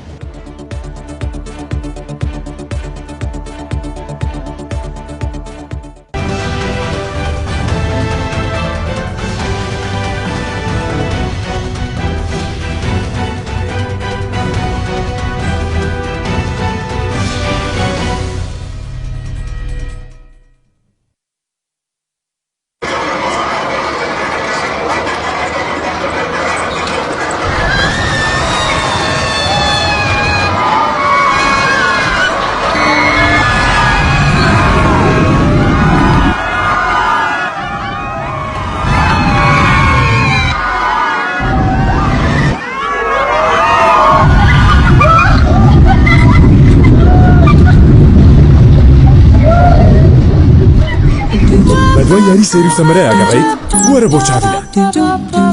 بەدوای یاری سەیر و سەمەرەیا گەڕێیت؟ وەرە بۆ چاڤیلاند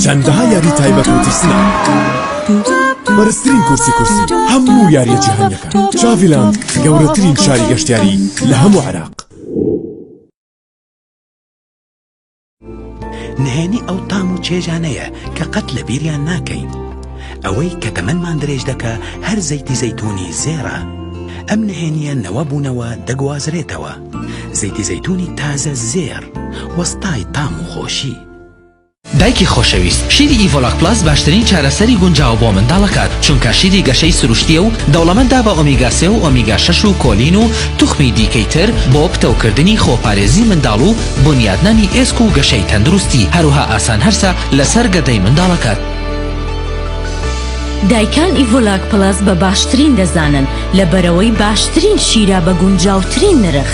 چەندەها یاری تایبەت و ترسناک بەرزترین کورسی کورسی هەموو یاریە جیهانیەکان چاڤیلاند گەورەترین شاری گەشتیاری لە هەموو عێراق. نهێنی ئەو تام و چێژانەیە کە قەت لە بیریان ناکەین. ئەوەی کە تەمەنمان درێژ دەکا هەر زەیتی زەیتوونی زێڕە. ئەم نهێنییە نەوە بو نەوە دەگوازرێتەوە. زەیتی زەیتوونی تازە زێڕ، وەستای تام و خۆشی. دایکی خۆشەویست، شیری ئیڤۆلاک پڵەس باشترین چارەسەری گونجاوە بۆ منداڵەکات، چونکە شیری گەشەی سروشتییە و دەوڵەمەندە بە ئۆمیگا سێ و ئۆمیگا شەش و کۆلین و توخمی دیکەی تر بۆ پتەوکردنی خۆپارێزی منداڵ و بونیادنانی ئێسک و گەشەی تەندروستی، هەروها ئاسان هەرسە لەسەر گەدەی منداڵەکات. دایکان ئیڤۆلاک پڵەس بە باشترین دەزانن، لەبەرئەوەی باشترین شیرە بە گونجاوترین نرخ.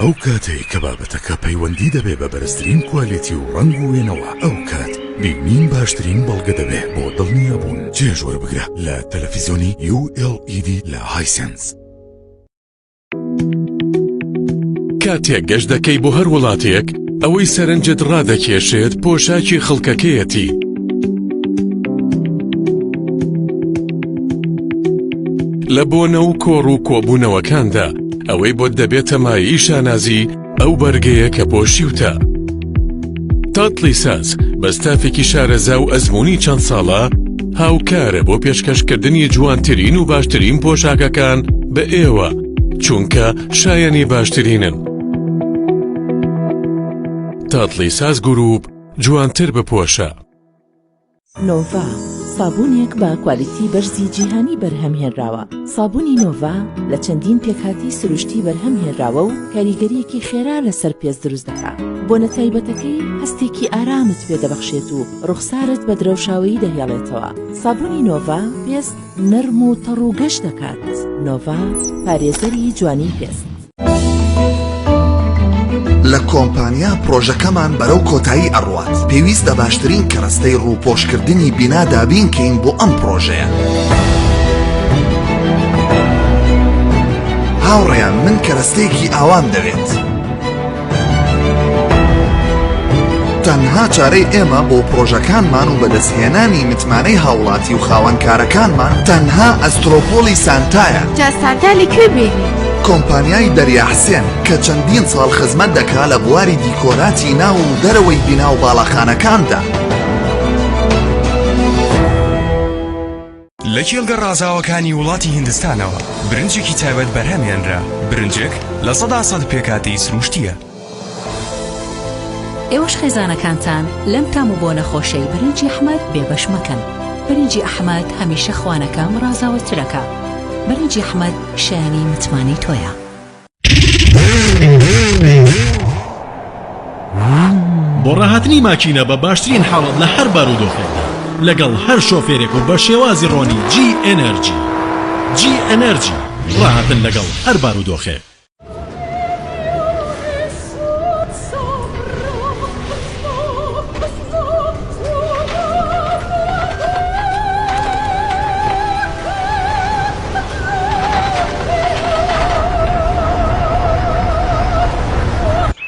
ئەو کاتەی کە بابەتەکە پەیوەندی دەبێ بە بەرزترین کوالێتی و ڕەنگ و وێنەوە، ئەو کات بینین باشترین بەڵگە دەبێ بۆ دڵنیابوون. چێژ وەربگرە لە تەلەفیزیۆنی ULED لە هایسێنس. کاتێک گەشت دەکەی بۆ هەر وڵاتێک، ئەوەی سەرنجت ڕادەکێشێت پۆشاکی خەڵکەکەیەتی. لە بۆنە و کۆڕ و کۆبوونەوەکاندا ئەوەی بۆت دەبێتە مایەی شانازی ئەو بەرگەیە کە پۆشیوتە. تاتلی ساز بە ستافێکی شارەزا و ئەزموونی چەند ساڵە هاوکارە بۆ پێشکەشکردنی جوانترین و باشترین پۆشاکەکان بە ئێوە چونکە شایەنی باشترینن. تاتلی ساز گروپ جوانتر بپۆشە. نۆڤا، سابوونێک بە کوالیتی بەرزی جیهانی بەرهەم هێنراوە. سابوونی نۆڤا لە چەندین پێکهاتەی سروشتی بەرهەم هێنراوە و کاریگەرییەکی خێرا لەسەر پێست دروست دەکات. بۆنە تایبەتەکەی هەستێکی ئارامت پێ دەبەخشێت و ڕوخسارت بە درەوشاوەیی دەهێڵێتەوە. سابوونی نۆڤا پێست نەرم و تەڕ و گەش دەکات. نۆڤا، پارێزەری جوانی پێست. لە کۆمپانیا پرۆژەکەمان بەرەو کۆتایی ئەڕوات پێویستە باشترین کەرەستەی ڕووپۆشکردنی بینا دابین کەین بۆ ئەم پرۆژەیە. هاوڕێیان من کەرەستەیەکی ئاوام دەوێت. تەنها چارەی ئێمە بۆ پڕۆژەکانمان و بەدەستهێنانی متمانەی هاوڵاتی و خاوەنکارەکانمان تەنها ئەسترۆپۆڵی سانتایە. جا سانتا لە کوێ بێنین؟ کۆمپانیای دەریا حسێن کە چەندین ساڵ خزمەت دەکا لە بواری دیکۆراتی ناو و دەرەوەی بینا و باڵاخانەکاندا. لە کێڵگە ڕازاوەکانی وڵاتی هیندستانەوە برنجێکی تایبەت بەرهەم هێنرا، برنجێک 100% پێکهاتەی سروشتییە. ئێوەش خێزانەکانتان لەم تام و بۆنە خۆشەی برنجی ئەحمەد بێبەش مەکەن. برنجی ئەحمەد هەمیشە خوانەکەم ڕازاوەترەکە. برنجی ئەحمەد شایەنی متمانەی تۆیە. بۆ ڕاهاتنی ماکینە بە باشترین حاڵەت لە هەر بارودۆخێکدا لەگەڵ هەر شۆفێرێک و بە شێوازی ڕۆنی جی ئێنێرجی. جی ئێنێرجی، ڕاهاتن لەگەڵ هەر بارودۆخێک.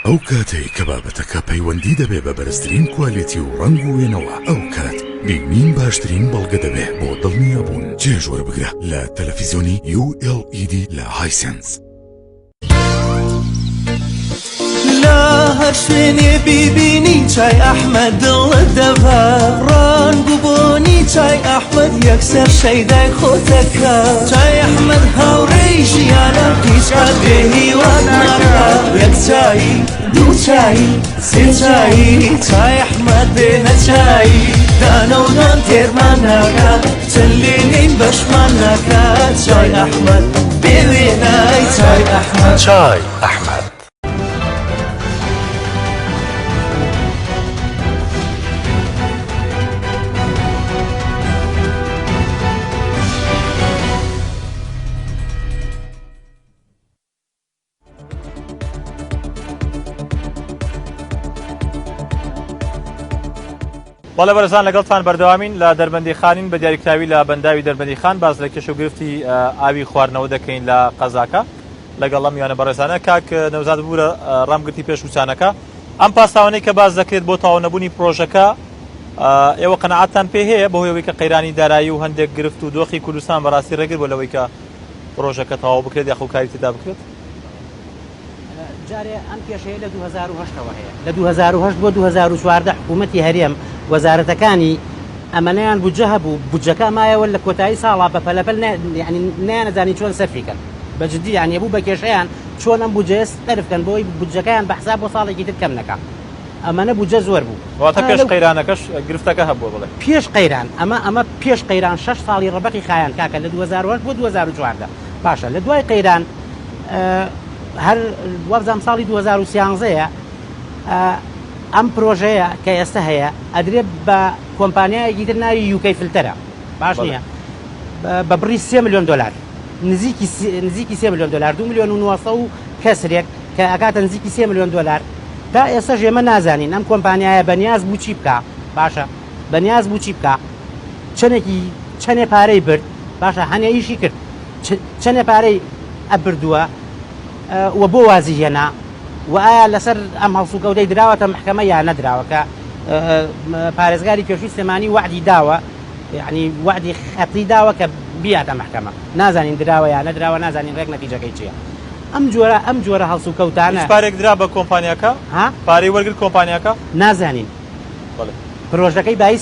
ئەو کاتەی کە بابەتەکە پەیوەندی دەبێ بە بەرزترین کوالێتی و ڕەنگ و وێنەوە، ئەو کات بینین باشترین بەڵگە دەبێ بۆ دڵنیابوون. چێژ وەربگرە لە تەلەفیزیۆنی ULED لە هایسێنس. لە هەر شوێنێ بیبینی چای ئەحمەد دڵت دەبا ڕەنگ و بۆنی چای ئەحمەد یەکسەر شەیدای خۆتەکە چای ئەحمەد هاوڕێی ژیانە هیچ کات بێ هیوات ناکا یەک چایی دوو چایی سێ چایی چای ئەحمەد بێنە چایی دانە و دان تێرمان ناکا چەند لێنین بەشمان ناکا چای ئەحمەد بێ وێنای چای ئەحمەد چای ئەحمەد. بەڵێ بەرزان لەگەڵتان بەردەوامین لە دەربەندی خانین بە دیاریکراوی لە بەنداوی دەربەندی خان باز لە کێشە و گرفتی ئاوی خواردنەوە دەکەین لە قەزاکە لەگەڵ ئەم میوانە بەڕێزانە کاک نەوزاد ببورە ڕامگرتی پێش وچانەکە ئەم پاساوانەی کە باس دەکرێت بۆ تەواو نەبوونی پرۆژەکە ئێوە قەنەعاتتان پێ هەیە بەهۆی ئەوەی کە قەیرانی دارایی و هەندێک گرفت و دۆخی کوردستان بەڕاستی ڕێگر بووە لەوەی کە پرۆژەکە تەواو بکرێت یاخۆ کاری تێدا بکرێت؟ جارێ ئەم کێشەیە لە 2008 ەوە هەیە لە 2008 بۆ 2014 حکوومەتی هەرێم وەزارەتەکانی ئەمەنەیان بودجە هەبوو بودجەکە مایەوە لە کۆتایی ساڵا بە پەلەپەل یعنی نەیانەزانی چۆن سەرفی کەن بە جدی یعنی بوو بە کێشەیان چۆن ئەم بودجەیە سەرف کەن بۆی بودجەکەیان بە حساب بۆ ساڵێکی تر کەم نەکا ئەمەنە بودجە زۆر بوو واتە پێش قەیرانەکەش گرفتەکە هەبووە بڵێ پێش قەیران ئەمە ئەمە پێش قەیران شەش ساڵی ڕەبەقی خایان کاکە لە 2008 بۆ 2014 باشە لە دوای قەیران هەر وابزانم ساڵی 2013 ئەم پرۆژەیە کە ئێستا هەیە ئەدرێ بە کۆمپانیایەکی تر ناوی یوکەی فلتەرە باش نییە بە بڕی سێ ملیۆن دلار نزیکی نزیکی سێ ملیۆن دلار دو ملیۆن و 900 و کەسرێک کە ئەکاتە نزیکی سێ ملیۆن دلار تا ئێستا ئێمە نازانین ئەم کۆمپانیایە بەنیاز بوو چی بکا باشە بەنیاز بوو چی بکا چەندێکی چەنێ پارەی برد باشە هەنێ ئیشی کرد چەنێ پارەی ئەبردووە و بۆ وازی هێنا و ئایا لەسەر ئەم هەڵسوکەوتەی دراوەتە مەحکەمە یا نەدراوە کە پارێزگاری پێشووی سلێمانی وەعدی داوە یعنی وەعدی خەتی داوە کە بیاتە مەحکەمە نازانین دراوە یا نەدراوە نازانین ڕێک نەتیجەکەی چییە ئەم جۆرە ئەم جۆرە هەڵسوکەوتانە هیچ پارێک درا بە کۆمپانیاکە ها پارەی وەرگرت کۆمپانیاکە نازانین بەڵێ پرۆژەکەی بایی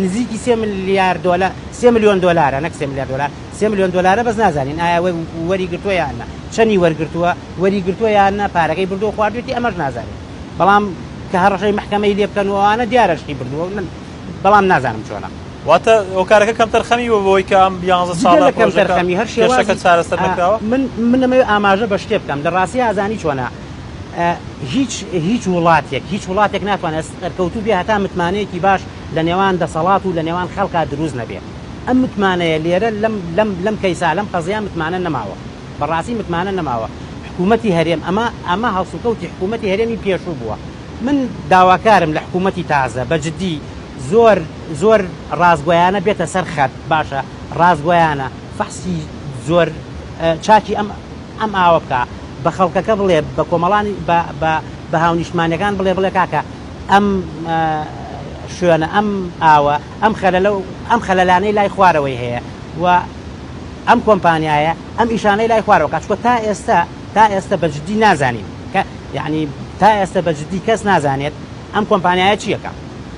نزیکی سێ ملیار دۆلار سێ ملیۆن دۆلارە نەک سێ ملیار دۆلار سێ ملیۆن دۆلارە بەس نازانین ئایا وەری گرتووە یان نا چەنی وەرگرتووە وەری گرتووە یان نا پارەکەی بردووە خواردوێتی ئەمەش نازانین بەڵام کە هەڕەشەی مەحکەمەی لێ بکەن و ئەوانە دیارە شتی بردووە من بەڵام نازانم چۆنە. واتە هۆکارەکە کەمتەرخەمی بووە بەوەی کە ئەم یانزە جگە ساڵە لە پرۆژەکە کەمتەرخەمی هەر کێشەکە شێوازی چارەسەر نەکراوە؟ من من ئەمەوێ ئاماژە بە شتێ بکەم لە ڕاستیا ئەزانی چۆنە هیچ هیچ وڵاتێک هیچ وڵاتێک ناتوانێت سەرکەوتوو بێ هەتا متمانەیەکی باش لە نێوان دەسەڵات و لە نێوان خەڵکا دروست نەبێ ئەم متمانەیە لێرە لەم لەم لەم کەیسا لەم قەزیە متمانە نەماوە بەڕاستی متمانە نەماوە حکوومەتی هەرێم ئەمە ئەمە هەڵسوکەوتی حکوومەتی هەرێمی پێشوو بووە من داواکارم لە حکوومەتی تازە بە جدی زۆر زۆر ڕاستگۆیانە بێتە سەر خەت باشە ڕاستگۆیانە فەحسی زۆر چاکی ئەم ئەم ئاوە بکا بە خەڵکەکە بڵێ بە کۆمەڵانی بە بە بە هاونیشتمانیەکان بڵێ بڵێ کاکە. ئەم شوێنە ئەم ئاوە ئەم خەلەلە و ئەم خەلەلانەی لای خوارەوەی هەیە و ئەم کۆمپانیایە ئەم ئیشانەی لای خوارەوە کا چونکە تا ئێستا تا ئێستا بە جدی نازانین کە یعنی تا ئێستا بە جدی کەس نازانێت ئەم کۆمپانیایە چیەکە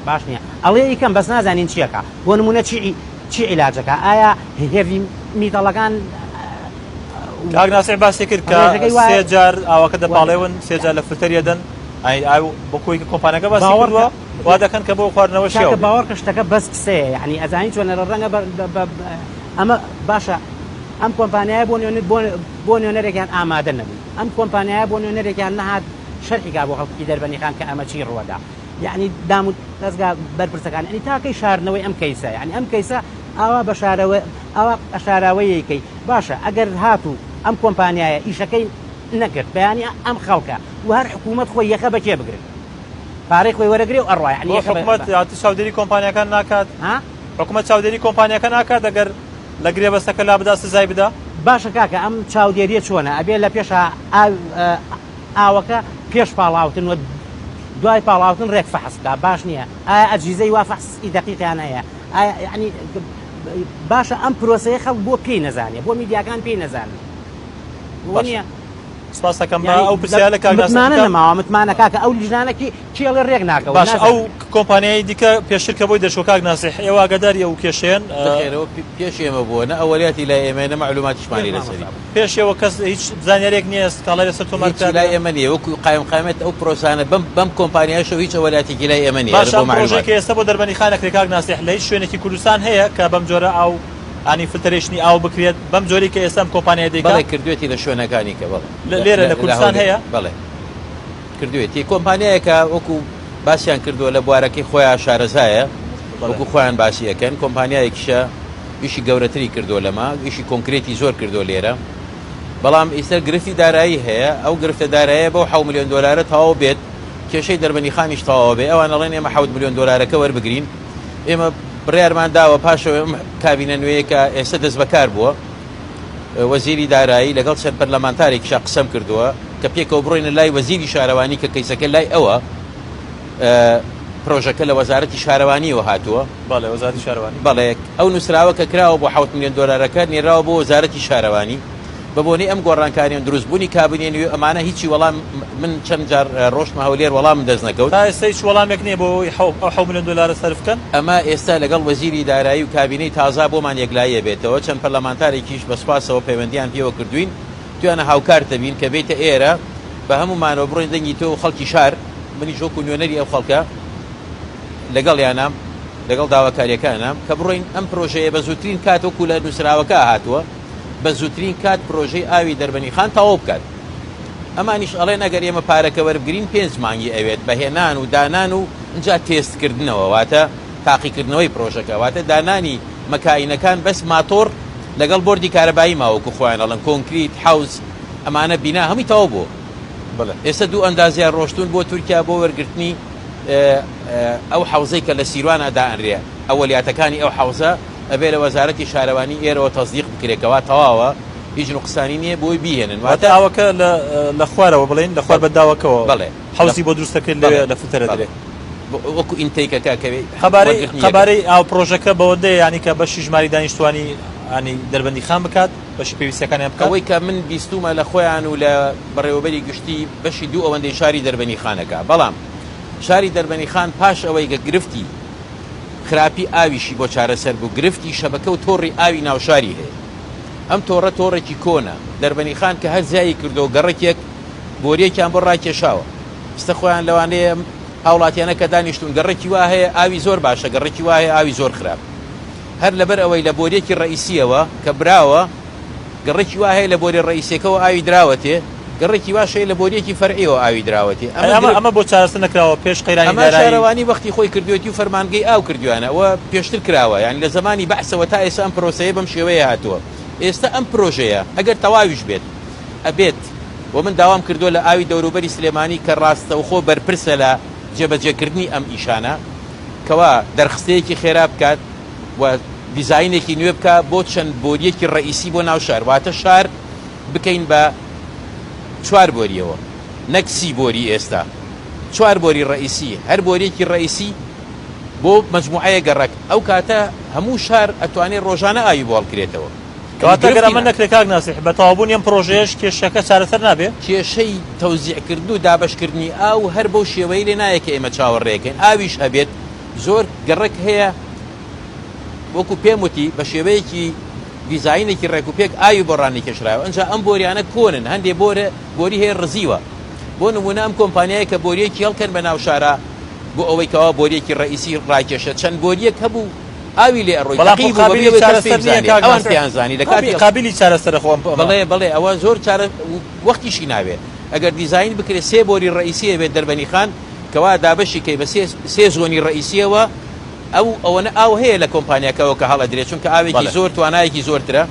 باش نییە ئەڵێ یکەم بەس نازانین چیەکە بۆ نمونە چی چی عیلاجەکە ئایا هێڤی میتەڵەکان کاک ناسیح باسی کرد کە سێ جار ئاوەکە دەپاڵێون سێ جار لە فلتەری ئەدەن ئەی ئاو بۆ کۆی کە کۆمپانیاکە باسی کردووە وا دەکەن کە بۆ خواردنەوە شیاو کاکە باوەڕکە شتەکە بەس قسەیە یعنی ئەزانی چۆنە لە ڕەنگە ئەمە باشە ئەم کۆمپانیایە بۆ نوێنەر بۆ نوێنەرێکیان ئامادە نەبوو ئەم کۆمپانیایە بۆ نوێنەرێکیان نەهات شەرحی کا بۆ خەڵکی دەربەنیخان کە ئەمە چی ڕووەدا یعنی دام و دەزگا بەرپرسەکان یعنی تاکەی شاردنەوەی ئەم کەیسە یعنی ئەم کەیسە ئاوا بە شارەوە ئاوا ئەشاراوەیەی کەی باشە ئەگەر هاتوو ئەم کۆمپانیایە ئیشەکەی نەکرد بەیانی ئەم خەڵکە و هەر حکوومەت خۆی یەخە بە کێ بگرن پارەی خۆی وەرەگرێ و ئەڕوا یعنی بۆ حکوومەت چاودێری کۆمپانیاکان ناکات ها حکوومەت چاودێری کۆمپانیاکە ناکات ئەگەر لە گرێبەستەکە لابدا سزای بدا؟ باشە کاکە ئەم چاودێریە چۆنە ئەبێ لە پێشا ئاوەکە پێش پاڵاوتن و دوای پاڵاوتن ڕێک فەحس بکا باش نییە ئایا ئەجهیزەی وا فەحسی دەقیقیان هەیە ئایا یعنی باشە ئەم پرۆسەیە خەڵک بۆ پێی نەزانێ بۆ میدیاکان پێی نەزانن وەنیە سپاس دەکەم با ئەو پرسیارە لە کاک ناسر متمانە بکەم. نەماوە متمانە کاکە ئەو لیژنانە کی کێڵێ ڕێک ناکەون باشە ئەو نازانم. کۆمپانیای دیکە پێشتر کە بۆی دەرچووە کاک ناسیح ئێوە ئاگاداری ئەو کێشەیەن؟ نەخێرەوە پێش ئێمە بووە نە ئەوەلیاتی لای ئێمەیە نە مەعلوماتیشمانی لەسەری. پێش ئێوە کەس هیچ زانیاریەک نییە سکاڵای لەسەر تۆمار هیچی لای کرابێ؟ ئێمە نییە وەکو قایمقامیەت ئەو پرۆسانە بەم بەم کۆمپانیایشەوە هیچ ئەوەلیاتێکی لای ئێمە نییە باشە بۆ ئەم پرۆژەی مەعلومات. کە ئێستا بۆ دەربەندیخان ئەکرێ کاک ناسیح لە هیچ شوێنێکی کوردستان هەیە کە بەم جۆرە ئاو یانی filtration ی ئاو بکرێت بەم جۆرەی کە ئێستا ئەم کۆمپانیایە دەیکا؟ بەڵێ کردوێتی لە شوێنەکانی کە بەڵێ لێرە لە کوردستان هەیە؟ بەڵێ کردوێتی کۆمپانیایەکە وەکو باسیان کردووە لە بوارەکەی خۆیان شارەزایە وەکو خۆیان باسی ئەکەن کۆمپانیایەکیشە ئیشی گەورەتری کردووە لەمە ئیشی کۆنکرێتی زۆر کردووە لێرە بەڵام ئیستا گرفتی دارایی هەیە ئەو گرفتە دارایە بەو حەو ملیۆن دۆلارە تەواو بێت کێشەی دەربەنیخانیش تەواو بێ ئەوان ئەڵێن ئێمە حەوت ملیۆن دۆلارەکە وەربگرین ئێمە بڕیارمان داوە پاش ئەوەی ئەم کابینە نوێیە کە ئێستا دەستبەکار بووە، وەزیری دارایی لەگەڵ چەند پەرلەمانتارێکیشا قسەم کردووە کە پێکەوە بڕۆینە لای وەزیری شارەوانی کە کەیسەکە لای ئەوە پرۆژەکە لە وەزارەتی شارەوانیەوە هاتووە. بەڵێ وەزارەتی شارەوانی. بەڵێ ئەو نووسراوە کە کراوە بۆ حەوت ملیۆن دۆلارەکە نێراوە بۆ وەزارەتی شارەوانی. بە بۆنەی ئەم گۆڕانکارییە و دروستبوونی کابینەی نوێ و ئەمانە هیچی وەڵام من چەند جار ڕۆشتمە هەولێر وەڵامم دەست نەکەوت. تا ئێستا هیچ وەڵامێک نییە بۆ ئەوەی ئەو حەو ملیۆن دۆلارە سەرف بکەن؟ ئەمە ئێستا لەگەڵ وەزیری دارایی و کابینەی تازە بۆمان یەکلایی ئەبێتەوە، چەند پەرلەمانتارێکیش بە سوپاسەوە پەیوەندییان پێوە کردووین، تویانە هاوکارتە بین کە بێیتە ئێرە بە هەموومانەوە بڕۆین دەنگی تۆ و خەڵکی شار، منیش وەکو نوێنەری ئەو خەڵکە لەگەڵیانام، لەگەڵ داواکارییەکانام کە بڕۆین ئەم پرۆژەیە بە زووترین کات وەکو لە نووسراوەکە هاتووە، بە زووترین کات پرۆژەی ئاوی دەربەنیخان تەواو بکات. ئەمانیش ئەڵێن ئەگەر ئێمە پارەکە وەربگرین پێنج مانگی ئەوێت بە هێنان و دانان و ئینجا تێست کردنەوە واتە تاقیکردنەوەی پرۆژەکە واتە دانانی مەکاینەکان بەس ماتۆڕ لەگەڵ بۆردی کارەبایی ماوە وەکو خۆیان ئەڵێن کۆنکریت حەوز ئەمانە بینا هەمووی تەواو بووە بەڵێ. ئێستا دوو ئەندازیار ڕۆشتوون بۆ تورکیا بۆ وەرگرتنی ئەو حەوزەی کە لە سیروانا دائەنرێ ئەوەلیاتەکانی ئەو حەوزە ئەبێ لە وەزارەتی شارەوانی ئێرەوە تەسدیق بکرێ کەوا تەواوە هیچ نوقسانی نییە بۆی بیهێنن واتە واتە ئاوەکە لە لە خوارەوە بڵێین لە خوار بەنداوەکەوە بەڵێ حەوزی بۆ دروست دەکرێت لەوێ بەڵێ لە فلتەرە بەڵێ درێ. وەکو intake ەکە کە قەبارەی وەرگرتنی یەکەم. قەبارەی ئاو پڕۆژەکە بەوەندەیە یانی کە بەشی ژمارەی دانیشتوانی یانی دەربەندیخان بکات بەشی پێویستیەکانیان بکات؟ ئەوەی کە من بیستوومە لە خۆیان و لە بەڕێوەبەری گشتی بەشی دوو ئەوەندەی شاری دەربەنیخانەکە بەڵام شاری دەربەنیخان پاش ئەوەی کە گرفتی خراپی ئاویشی بۆ چارەسەر بوو، گرفتی شەبەکە و تۆڕی ئاوی ناوشاری هەیە. ئەم تۆڕە تۆڕێکی کۆنە، دەربەنیخان کە هەر زیایی کردووە گەڕەکێک بۆرییەکیان بۆ ڕاکێشاوە. ئیستە خۆیان لەوانەیە ئەم هاوڵاتیانە کە دانیشتوون گەڕەکی وا هەیە ئاوی زۆر باشە، گەڕەکی وا هەیە ئاوی زۆر خراپ. هەر لەبەر ئەوەی لە بۆرییەکی ڕەئیسییەوە کە براوە، گەڕەکی وا هەیە لە بۆریە ڕەئیسیەکەوە ئاوی دراوەتێ، گەڕەکی واش هەیە لە بۆریەکی فەرعیەوە ئاوی دراوەتێ، ئەی ئەمە ئەمە گرفت. ئەمە بۆ چارەسەر نەکراوە پێش قەیرانی ئەمە دارایی؟ شارەوانی وەختی خۆی کردوێتی و فەرمانگەی ئاو کردویانە، ئەوە پێشتر کراوە، یانی لە زەمانی بەعسەوە تا ئێستا ئەم پرۆسەیە بەم شێوەیە هاتووە، ئێستا ئەم پرۆژەیە ئەگەر تەواویش بێت ئەبێت و من داوام کردووە لە ئاوی دەوروبەری سلێمانی کە ڕاستەوخۆ بەرپرسە لە جێبەجێکردنی ئەم ئیشانە کەوا دەرخستەیەکی خێرا بکات، و دیزاینێکی نوێ بکا بۆ چەند بۆریەکی ڕەئیسی بۆ ناو شار واتە شار بکەین بە چوار بۆریەوە نەک سی بۆری ئێستا. چوار بۆری ڕەئیسی، هەر بۆریەکی ڕەئیسی بۆ مەجموعەیەک گەڕەک، ئەو کاتە هەموو شار ئەتوانێ ڕۆژانە ئاوی بۆ هەڵکرێتەوە. کەواتە گەر ئەمە نەکرێ کاک ناسیح بە تەواوبوونی ئەم پڕۆژەیەش کێشەکە چارەسەر نابێ؟ کێشەی تەوزیعکردن و دابەشکردنی ئاو هەر بەو شێوەیە لێ نایە کە ئێمە چاوەڕێکەین ئاویش هەبێت، زۆر گەڕەک هەیە وەکو پێم وتی بە شێوەیەکی دیزاینێکی ڕێکوپێک ئاوی بۆ ڕانەکێشراوە ئەنجا ئەم بۆریانە کۆنن هەندێ بۆرە بۆری هەیە ڕزیوە بۆ نمونە ئەم کۆمپانیایە کە بۆریەکی هەڵکەن بە ناو شارا بۆ ئەوەی کەوا بۆریەکی ڕئیسی ڕاکێشە چەند بۆریەک هەبوو ئاوی لێ ئەڕۆی بەڵام تەقی خۆ بوو بەبێ قابیلی ئەوەی کەس پێی چارەسەر نییە بزانێ کاک ئەوان ناسر پێیان زانی لە کاتی قابیلی چارەسەرە خۆ ئەم بەڵێ بەڵێ ئەوە زۆر چارە وەختیشی ناوێ ئەگەر دیزاین بکرێت سێ بۆری ڕئیسی هەبێت دەربەنیخان کەوا دابەشی کەی بە سێ سێ زۆنی ڕئیسیەوە ئەو ئەوەنە ئاو هەیە لە کۆمپانیاکەوە کە هەڵئەدرێت چونکە ئاوێکی بەڵێ. زۆر توانایەکی زۆرترە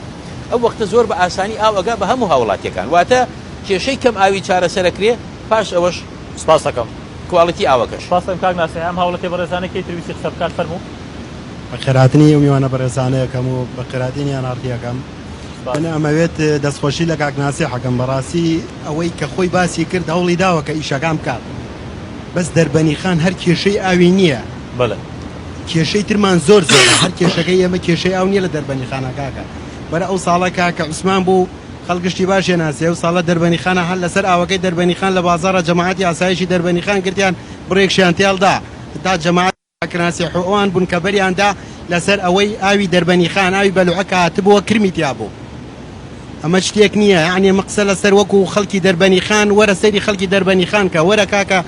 ئەو وەختە زۆر بە ئاسانی ئاو ئەگا بە هەموو هاوڵاتیەکان واتە کێشەی کەم ئاوی چارەسەرەکرێ پاش ئەوەش سپاس ئەکەم. کواڵیتی ئاوەکەش. سپاس ئەکەم کاک ناسیح ئەم هاوڵەتیە بەڕێزانە کەی تر ویستی قسە بکات فەرموو. بەخێرهاتنی ئەو میوانە بەڕێزانە ئەکەم و بەخێرهاتنی ئێن ئاڕ تی ئەکەم. سپاس. من ئەمەوێت دەستخۆشی لە کاک ناسیح ئەکەم بەڕاستی ئەوەی کە خۆی باسی کرد هەوڵی داوە کە ئیشەکان بکات بەس دەربەنیخان هەر کێشەی ئاوی نییە بەڵێ. کێشەی ترمان زۆر زۆرە هەر کێشەکەی ئێمە کێشەی ئاو نییە لە دەربەنیخانە کاکە بەرە ئەو ساڵە کاکە عوسمان بوو خەڵک گشتی باش ئەناسێ ئەو ساڵە دەربەنیخانە هەر لەسەر ئاوەکەی دەربەنیخان لە بازاڕە جەماعەتی ئاسایشی دەربەنیخان گرتیان بڕێکشیان تێڵدا تا جەماعەت کاک ناسیح و ئەوان بوون کە بەریان دا لەسەر ئەوەی ئاوی دەربەنیخان ئاوی بەلوعە کە هاتبووە کرمی تیا بوو ئەمە شتێک نییە یعنی ئەمە قسە لەسەر وەکو خەڵکی دەربەنیخان وەرە سەیری خەڵکی دەربەنیخان کە وەرە کاکە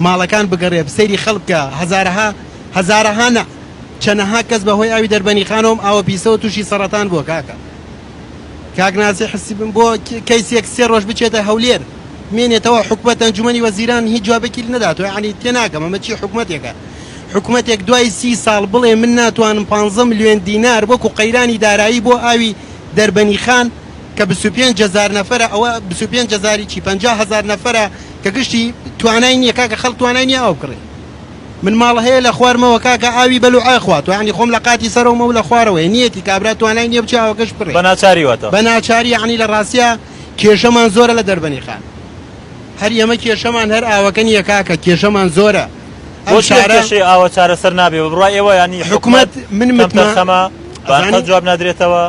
ماڵەکان بگەڕێ سەیری خەڵک بکە هەزارەها هەزارەها نا چەنەها کەس بە هۆی ئاوی دەربەنیخانەوە ئەم ئاوە پیسەوە تووشی سەڕەتان بووە کاکە کاک نازی حسی بم بۆ کەیسێک سێ ڕۆژ بچێتە هەولێر بمێنێتەوە حکومەت ئەنجومەنی وەزیران هیچ جوابێکی نەداتەوە یعنی تێناگەم ئەمە چی حکومەتێکە حکومەتێک دوای سی ساڵ بڵێ من ناتوانم 15 ملیۆن دینار وەکو قەیرانی دارایی بۆ ئاوی دەربەنیخان کە 25 هزار نەفرە ئەوە 25 هزاری چی 50 هزار نەفرە کە گشتی توانای نییە کاکە خەڵک توانای نییە ئاو بکڕێ من ماڵ هەیە لە خوارمەوە کاکە ئاوی بەلوعە خوات یعنی خۆم لە قاتی سەرەومە و لە خوارەوەی نیەتی کابرا توانای نییە بچێ ئاوەکەش بکڕێ بە ناچاری واتە بە ناچاری یعنی لە ڕاستیا کێشەمان زۆرە لە دەربەنی خان هەر ئێمە کێشەمان هەر ئاوەکە نییە کاکە کێشەمان زۆرە ئەم شارە کێشەی ئاوە چارەسەر نابێ بە بڕوای ئێوە ینی حکومەت من متمانە بە جواب نادرێتەوە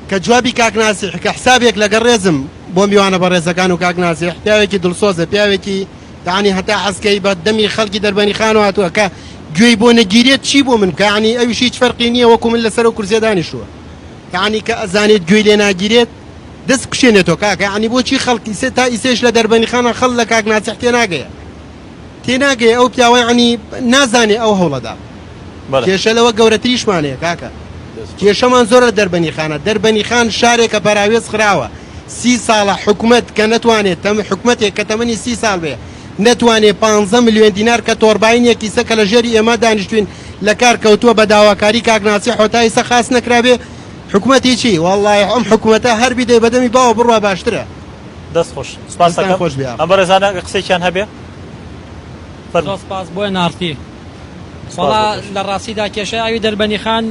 کە جوابی کاک ناسیح کە حسابێک لەگەڵ ڕێزم بۆ میوانە بەڕێزەکان و کاک ناسیح پیاوێکی دڵسۆزە پیاوێکی یانی هەتا حەزکەی بە دەمی خەڵکی دەربەنیخانەوە هاتووە کە گوێی بۆ نەگیرێت چی بۆ من بکە یانی ئەویش هیچ فەرقی نییە وەکو من لەسەر ئەو کورسیە دانیشتووە یانی کە ئەزانێت گوێی لێ ناگیرێت دەست بکشێنێتەوە کاکە یانی بۆچی خەڵک ئیسێ تا ئیسێش لە دەربەنیخانە خەڵ لە کاک ناسیح تێناگەیە تێناگەیە ئەو پیاوە یانی نازانێ ئەو هەوڵەدا کێشە لەوە گەورەتریشمان هەیە کاکە کێشەمان زۆر لە دەربەنیخانە دەربەنیخان شارێکە پەراوێز خراوە سی ساڵە حکومەت کە نەتوانێت تەم حکومەتێک کە تەمەنی سی ساڵ بێ نەتوانێ پانزە ملیۆن دینار کە تۆرباینێکی سە کە لە ژێری ئێمە دانیشتوین لە کار کەوتووە بە داواکاری کاک ناسیح هۆتا ئیسە خاس نەکرابێ حکومەتی چی وەڵڵای ئەم حکومەتە هەر بیدەی بەدەمی باوە بڕوا باشترە. دەست خۆش سپاس دەستتان دەکەم خۆش بێ. ئەم بەڕێزانە ئەگەر قسەیەکیان هەبێ فەرموو. زۆر سپاس بۆ ئێن ئاڕ تی. سپاس وەڵا بۆ تۆش. لە ڕاستیدا کێشەی ئاوی دەربەنیخان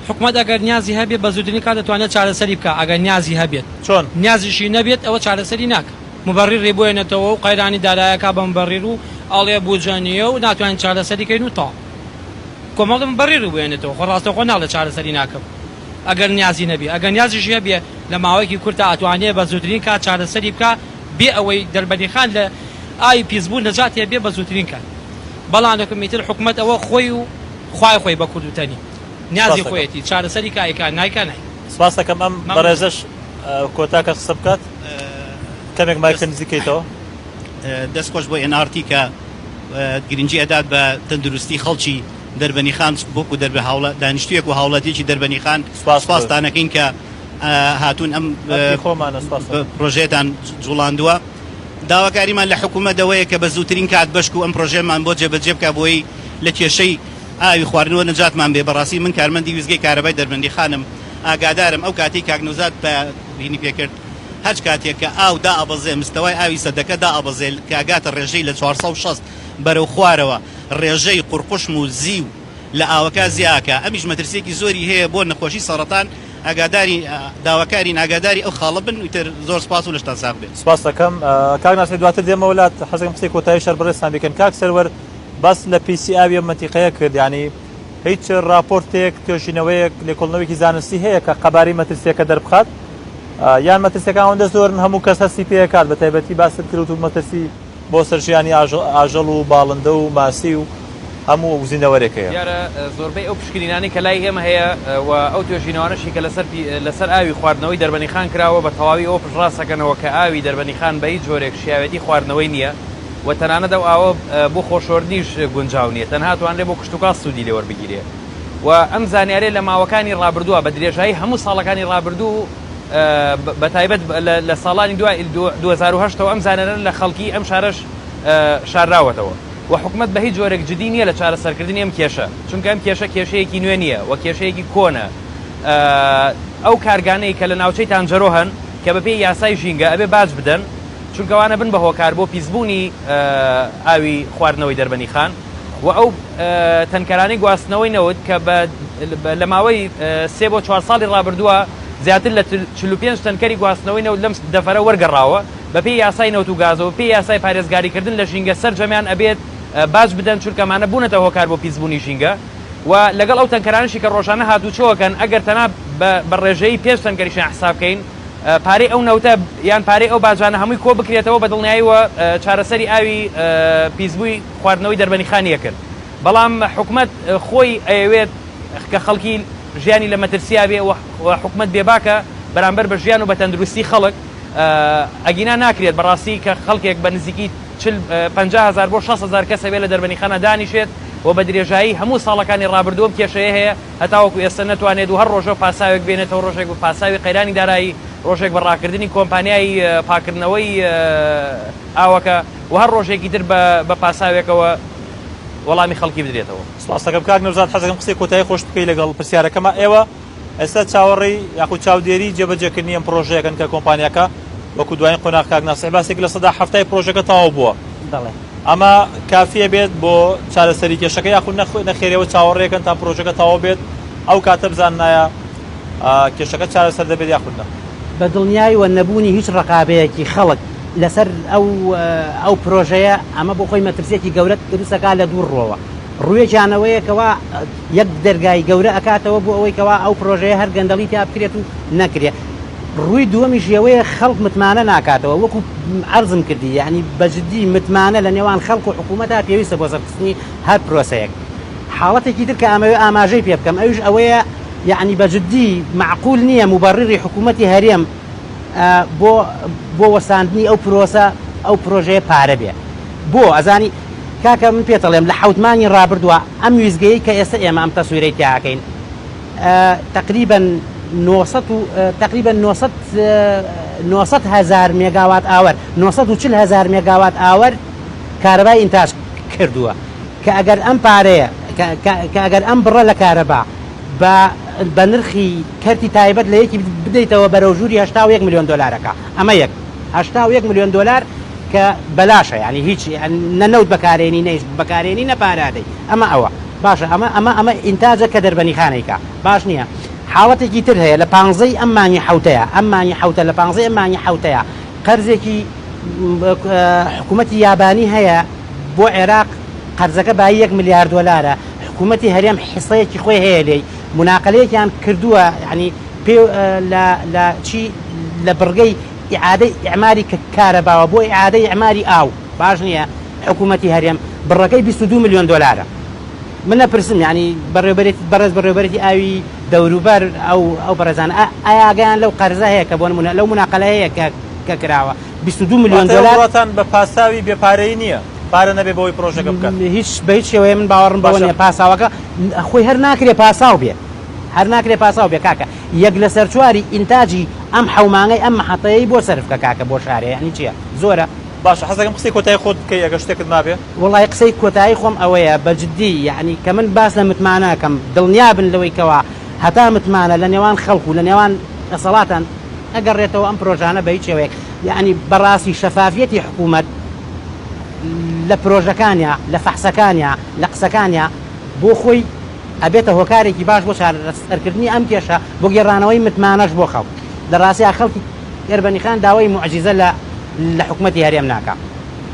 حکومەت ئەگەر نیازی هەبێت بە زووترین کات دەتوانێت چارەسەری بکات ئەگەر نیازی هەبێت. چۆن؟ نیازیشی نەبێت ئەوە چارەسەری ناکات. موبەڕیڕی بۆ ێنێتەوە و قەیرانی دارایی ئەکا بە موبەڕیر و ئەڵێ بوجە نییە و ناتوانین چارەسەری کەین و تەواو. کۆمەڵێ موبەڕیڕی بۆ ێنێتەوە خۆ ڕاستەوخۆ ناڵێ چارەسەری ناکەم ئەگەر نیازی نەبێ. ئەگەر نیازیشی هەبێ لە ماوەیەکی کورتا ئەتوانێ بە زووترین کات چارەسەری بکا بێ ئەوەی دەربەندیخان لە ئاوی پیسبوون نەجاتی هەبێ بە زووترین کات. بەڵام ئیتر حکومەت ئەوە خۆی و خوای خۆی بە کورد وتەنی. نیازی سپاس دەکەم. خۆیەتی چارەسەری کا ئەیکا نایکا نایکا. سپاس دەکەم ئەم مەمنونم. بەڕێزەش کۆتا کەس قسە بکات کەمێک مایکە نزیک کەیتەوە. دەست خۆش بۆ ئێن ئاڕ تی کە گرنگی ئەدات بە تەندروستی خەڵکی دەربەنیخان وەکو دەربە هاوڵا دانیشتویەک و هاوڵاتیەکی دەربەنیخان سپاس بۆ سپاستان ئەکەین کە هاتوون ئەم ئەرکی خۆمانە سپاس دەکەم. پرۆژەیەتان جوڵاندووە داواکاریمان لە حکومەت ئەوەیە کە بە زووترین کات بەشک و ئەم پرۆژەیەمان بۆ جێبەجێ بکا بۆی لە کێشەی ئاوی خواردنەوە نەجاتمان بێ بەڕاستی من کارمەندی ویستگەی کارەبای دەربەندیخانم ئاگادارم ئەو کاتەی کاک نەوزاد پە هینی پێکرد هەرچ کاتێک کە ئاو دائەبەزێ مستەوای ئاوی سەدەکە دائەبەزێ کە ئەگاتە ڕێژەی لە 460 بەرەو خوارەوە ڕێژەی قورقوشم و زیو لە ئاوەکە زیاکە ئەمیش مەترسیەکی زۆری هەیە بۆ نەخۆشی سەڕەتان. ئاگاداری داواکارین ئاگاداری ئەو خاڵە بن ئیتر زۆر سپاس و لەشتان ساغ بێت. سپاست دەکەم کاک ناسر دواتر دێمەوە لات حەزەکەم قسەی کۆتایی شەر بەڕێزتان بیکەن کاک سەروەر باس لە پیسی ئاوی ئەم مەنتیقەیە کرد یانی هیچ ڕاپۆرتێک توێژینەوەیەک لێکۆڵنەوەیەکی زانستی هەیە کە قەبارەی مەترسیەکە دەربخات یان مەترسیەکان ئەوەندە زۆرن هەموو کەس هەستی پێکات بە تایبەتی باست کرد و مەترسی بۆ سەر ژیانی ئاژەڵ و باڵندە و ماسی و هەموو زیندەوەرێک هەیە. دیارە زۆربەی ئەو پشکنینانەی کە لای ئێمە هەیە و ئەو توێژینەوانەشی کە لەسەر لەسەر ئاوی خواردنەوەی دەربەنیخان کراوە بە تەواوی ئەوە پشتڕاست دەکەنەوە کە ئاوی دەربەنیخان بە هیچ جۆرێک شیاوێتی خواردنەوەی نییە و تەنانەت ئەو ئاوە بۆ خۆشۆردنیش گونجاو نییە تەنها توانرێ بۆ کشتوکاڵ سوودی لێ وەربگیرێ و ئەم زانیاریە لە ماوەکانی ڕابردووە بە درێژایی هەموو ساڵەکانی ڕابردوو بە تایبەت لە ساڵانی دوای 2008 ەوە ئەم زانیارانە لە خەڵکی ئەم شارەش شارراوەتەوە و حکومەت بە هیچ جۆرێک جدی نییە لە چارەسەرکردنی ئەم کێشە چونکە ئەم کێشە کێشەیەکی نوێ نییە و کێشەیەکی کۆنە ئەو کارگانەی کە لە ناوچەی تانجەرۆ هەن کە بەپێی یاسای ژینگە ئەبێ باج بدەن چونکە ئەوانە بن بە هۆکار بۆ پیسبوونی ئاوی خواردنەوەی دەربەنیخان و ئەو تەنکەرانەی گواستنەوەی نەوت کە لە ماوەی سێ بۆ چوار ساڵی ڕابردووە زیاتر لە 45 تەنکەری گواستنەوەی نەوت لەم دەڤەرە وەرگەڕاوە، بەپێی یاسای نەوت و گاز و بەپێی یاسای پارێزگاریکردن لە ژینگە سەرجەمیان ئەبێت باج بدەن چونکە ئەمانە بوونەتە هۆکار بۆ پیسبوونی ژینگە و لەگەڵ ئەو تەنکەرانەشی کە ڕۆژانە هاتووچۆ ئەکەن ئەگەر تەنها بە ڕێژەیی پێنج تەنکەریشیان حساب کەین پارەی ئەو نەوتە یان پارەی ئەو باجانە هەمووی کۆ بکرێتەوە بە دڵنیاییەوە چارەسەری ئاوی پیسبووی خواردنەوەی دەربەنیخانی ئەکرد بەڵام حکومەت خۆی ئەیەوێت کە خەڵکی ژیانی لە مەترسیا بێ و حکومەت بێباکە بەرامبەر بە ژیان و بە تەندروستی خەڵک ئەگینا ناکرێت بەڕاستی کە خەڵکێک بە نزیکی چل 50 هەزار بۆ 60 هەزار کەس هەبێ لە دەربەنیخانە دانیشێت و بە درێژایی هەموو ساڵەکانی ڕابردوو ئەم کێشەیە هەیە هەتاوەکو ئێستا نەتوانێت و هەر ڕۆژە پاساوێک بێنێتەوە ڕۆژێک بە پاساوی قەیرانی دارایی ڕۆژێک بە ڕاکردنی کۆمپانیای پاکردنەوەی ئاوەکە و هەر ڕۆژێکی تر بە پاساوێکەوە وەڵامی خەڵکی بدرێتەوە. سپاست دەکەم کاک نەوزاد حەزەکەم قسەی کۆتایی خۆشت بکەی لەگەڵ پرسیارەکەما ئێوە ئێستا چاوەڕێی یاخود چاودێری جێبەجێکردنی ئەم پرۆژەیەکەن کە کۆمپانیاکە وەکو دوایین قۆناغ کاک ناسح باسێک 70% پرۆژەکە تەواو بووە بەڵێ ئەمە کافیە بێت بۆ چارەسەری کێشەکە یاخود نەخێرەوە چاوەڕێکەن تا پرۆژەکە تەواو بێت ئەو کاتە بزاننایە کێشەکە چارەسەر دەبێت یاخود نا؟ بە دڵنیایەوە نەبوونی هیچ ڕەقابەیەکی خەڵک لەسەر ئەو ئەو پرۆژەیە ئەمە بۆ خۆی مەترسیەکی گەورە دروست ئەکات لە دوو ڕووەوە ڕوویەکیان ئەوەیە کەوا یەک دەرگای گەورە ئەکاتەوە بۆ ئەوەی کەوا ئەو پرۆژەیە هەر گەندەڵی تیا بکرێت و نەکرێت ڕووی دووەمیش ئەوەیە خەڵک متمانە ناکاتەوە وەکو عەرزم کردی یعنی بەجددی متمانە لە نێوان خەڵک و حکوومەتا پێویستە بۆ سەرخستنی هەر پرۆسەیەک حاڵەتێکی تر کە ئەمەوێ ئاماژەی پێ بکەم ئەویش ئەوەیە یەعنی بە جدی مەعقول نییە موبەڕیڕی حکوومەتی هەرێم بۆ بۆ وەستاندنی ئەو پرۆسە ئەو پرۆژەیە پارە بێ بۆ ئەزانی کاکە من پێتەڵێم لە حەوت مانگی ڕابردووە ئەم ویزگەیەی کە ئێستا ئێمە ئەم تەسویرەی تیاکەین تقریبا 900 تقریبا 900 900 هزار مێگاوات ئاوەر 940 هزار مێگاوات ئاوەر کارەبای ئینتاج کردووە کە ئەگەر ئەم پارەیە کە ئەگەر ئەم بڕە لە کارەبا بە بە نرخی کەرتی تایبەت لە یەکی بدەیتەوە بەرەو ژووری 81 ملیۆن دۆلارەکە ئەمە یەک 81 ملیۆن دۆلار کە بەلاشە یعنی هیچ نە نەوت بەکارێنی نەیش بەکارێنی نە پارادەی ئەمە ئەوە باشە ئەمە ئەمە ئەمە ئینتاجە کە دەربەنیخانەیکە باش نییە حاڵەتێکی تر هەیە لە پانزەی ئەم مانگی حوتەیە ئەم مانگی حوتە لە پانزەی ئەم مانگی حوتەیە قەرزێکی حکوومەتی یابانی هەیە بۆ عێراق قەرزەکە بایی یەک ملیار دۆلارە، حکوومەتی هەرێم حیسەیەکی خۆی هەیە لێی، موناقەلەیەکیان کردووە یانی پێ لە لە چی لە بڕگەی ئیعادەی ئیعماری کارەباوە بۆ ئیعادەی ئیعماری ئاو باش نییە حکوومەتی هەرێم بڕەکەی 22 ملیۆن دۆلارە. من ئەپرسم یانی بەڕێوبەرێتی بەڕێز بەڕێوبەرێتی ئاوی دەوروبەر ئەو ئەو بەڕێزانە ئایا ئاگایان لەو قەرزە هەیە کە بۆ نموونە لەو موناقەلە هەیە کە کە کراوە 22 ملیۆن واتە دۆلار وڵاتان بە پاساوی بێ پارەیی نییە پارە نەبێ بەوەی پرۆژەکە بکەن. هیچ بە هیچ شێوەیە من باوەڕم بەوە باشە. نییە پاساوەکە خۆی هەر ناکرێ پاساو بێ هەر ناکرێ پاساو بێ کاکە یەک لەسەر چواری ئینتاجی ئەم حەومانەی ئەم مەحەتەیەی بۆ سەرف کە کاکە بۆ شارێ یانی چییە زۆرە. باشە حەزەکەم قسەی کۆتایی خۆت بکەی ئەگەر شتێکت مابێ. وەڵای قسەی کۆتایی خۆم ئەوەیە بە جدی یانی کە من باس لە متمانە ئەکەم دڵنیا بن لەوەی کەوا هەتا متمانە لە نێوان خەڵک و لە نێوان دەسەڵاتان نەگەڕێتەوە ئەم پرۆژانە بە هیچ شێوەیەک یانی بەڕاستی شەفافیەتی حکوومەت لە پرۆژەکانیا لە فەحسەکانیا لە قسەکانیا بۆ خۆی. ئەبێتە هۆکارێکی باش بۆ چارەسەرکردنی ئەم کێشە بۆ گێڕانەوەی متمانەش بۆ خەڵک لە ڕاستیا خەڵکی دەربەنیخان داوای موعجیزە لە لە حکومەتی هەرێم ناکا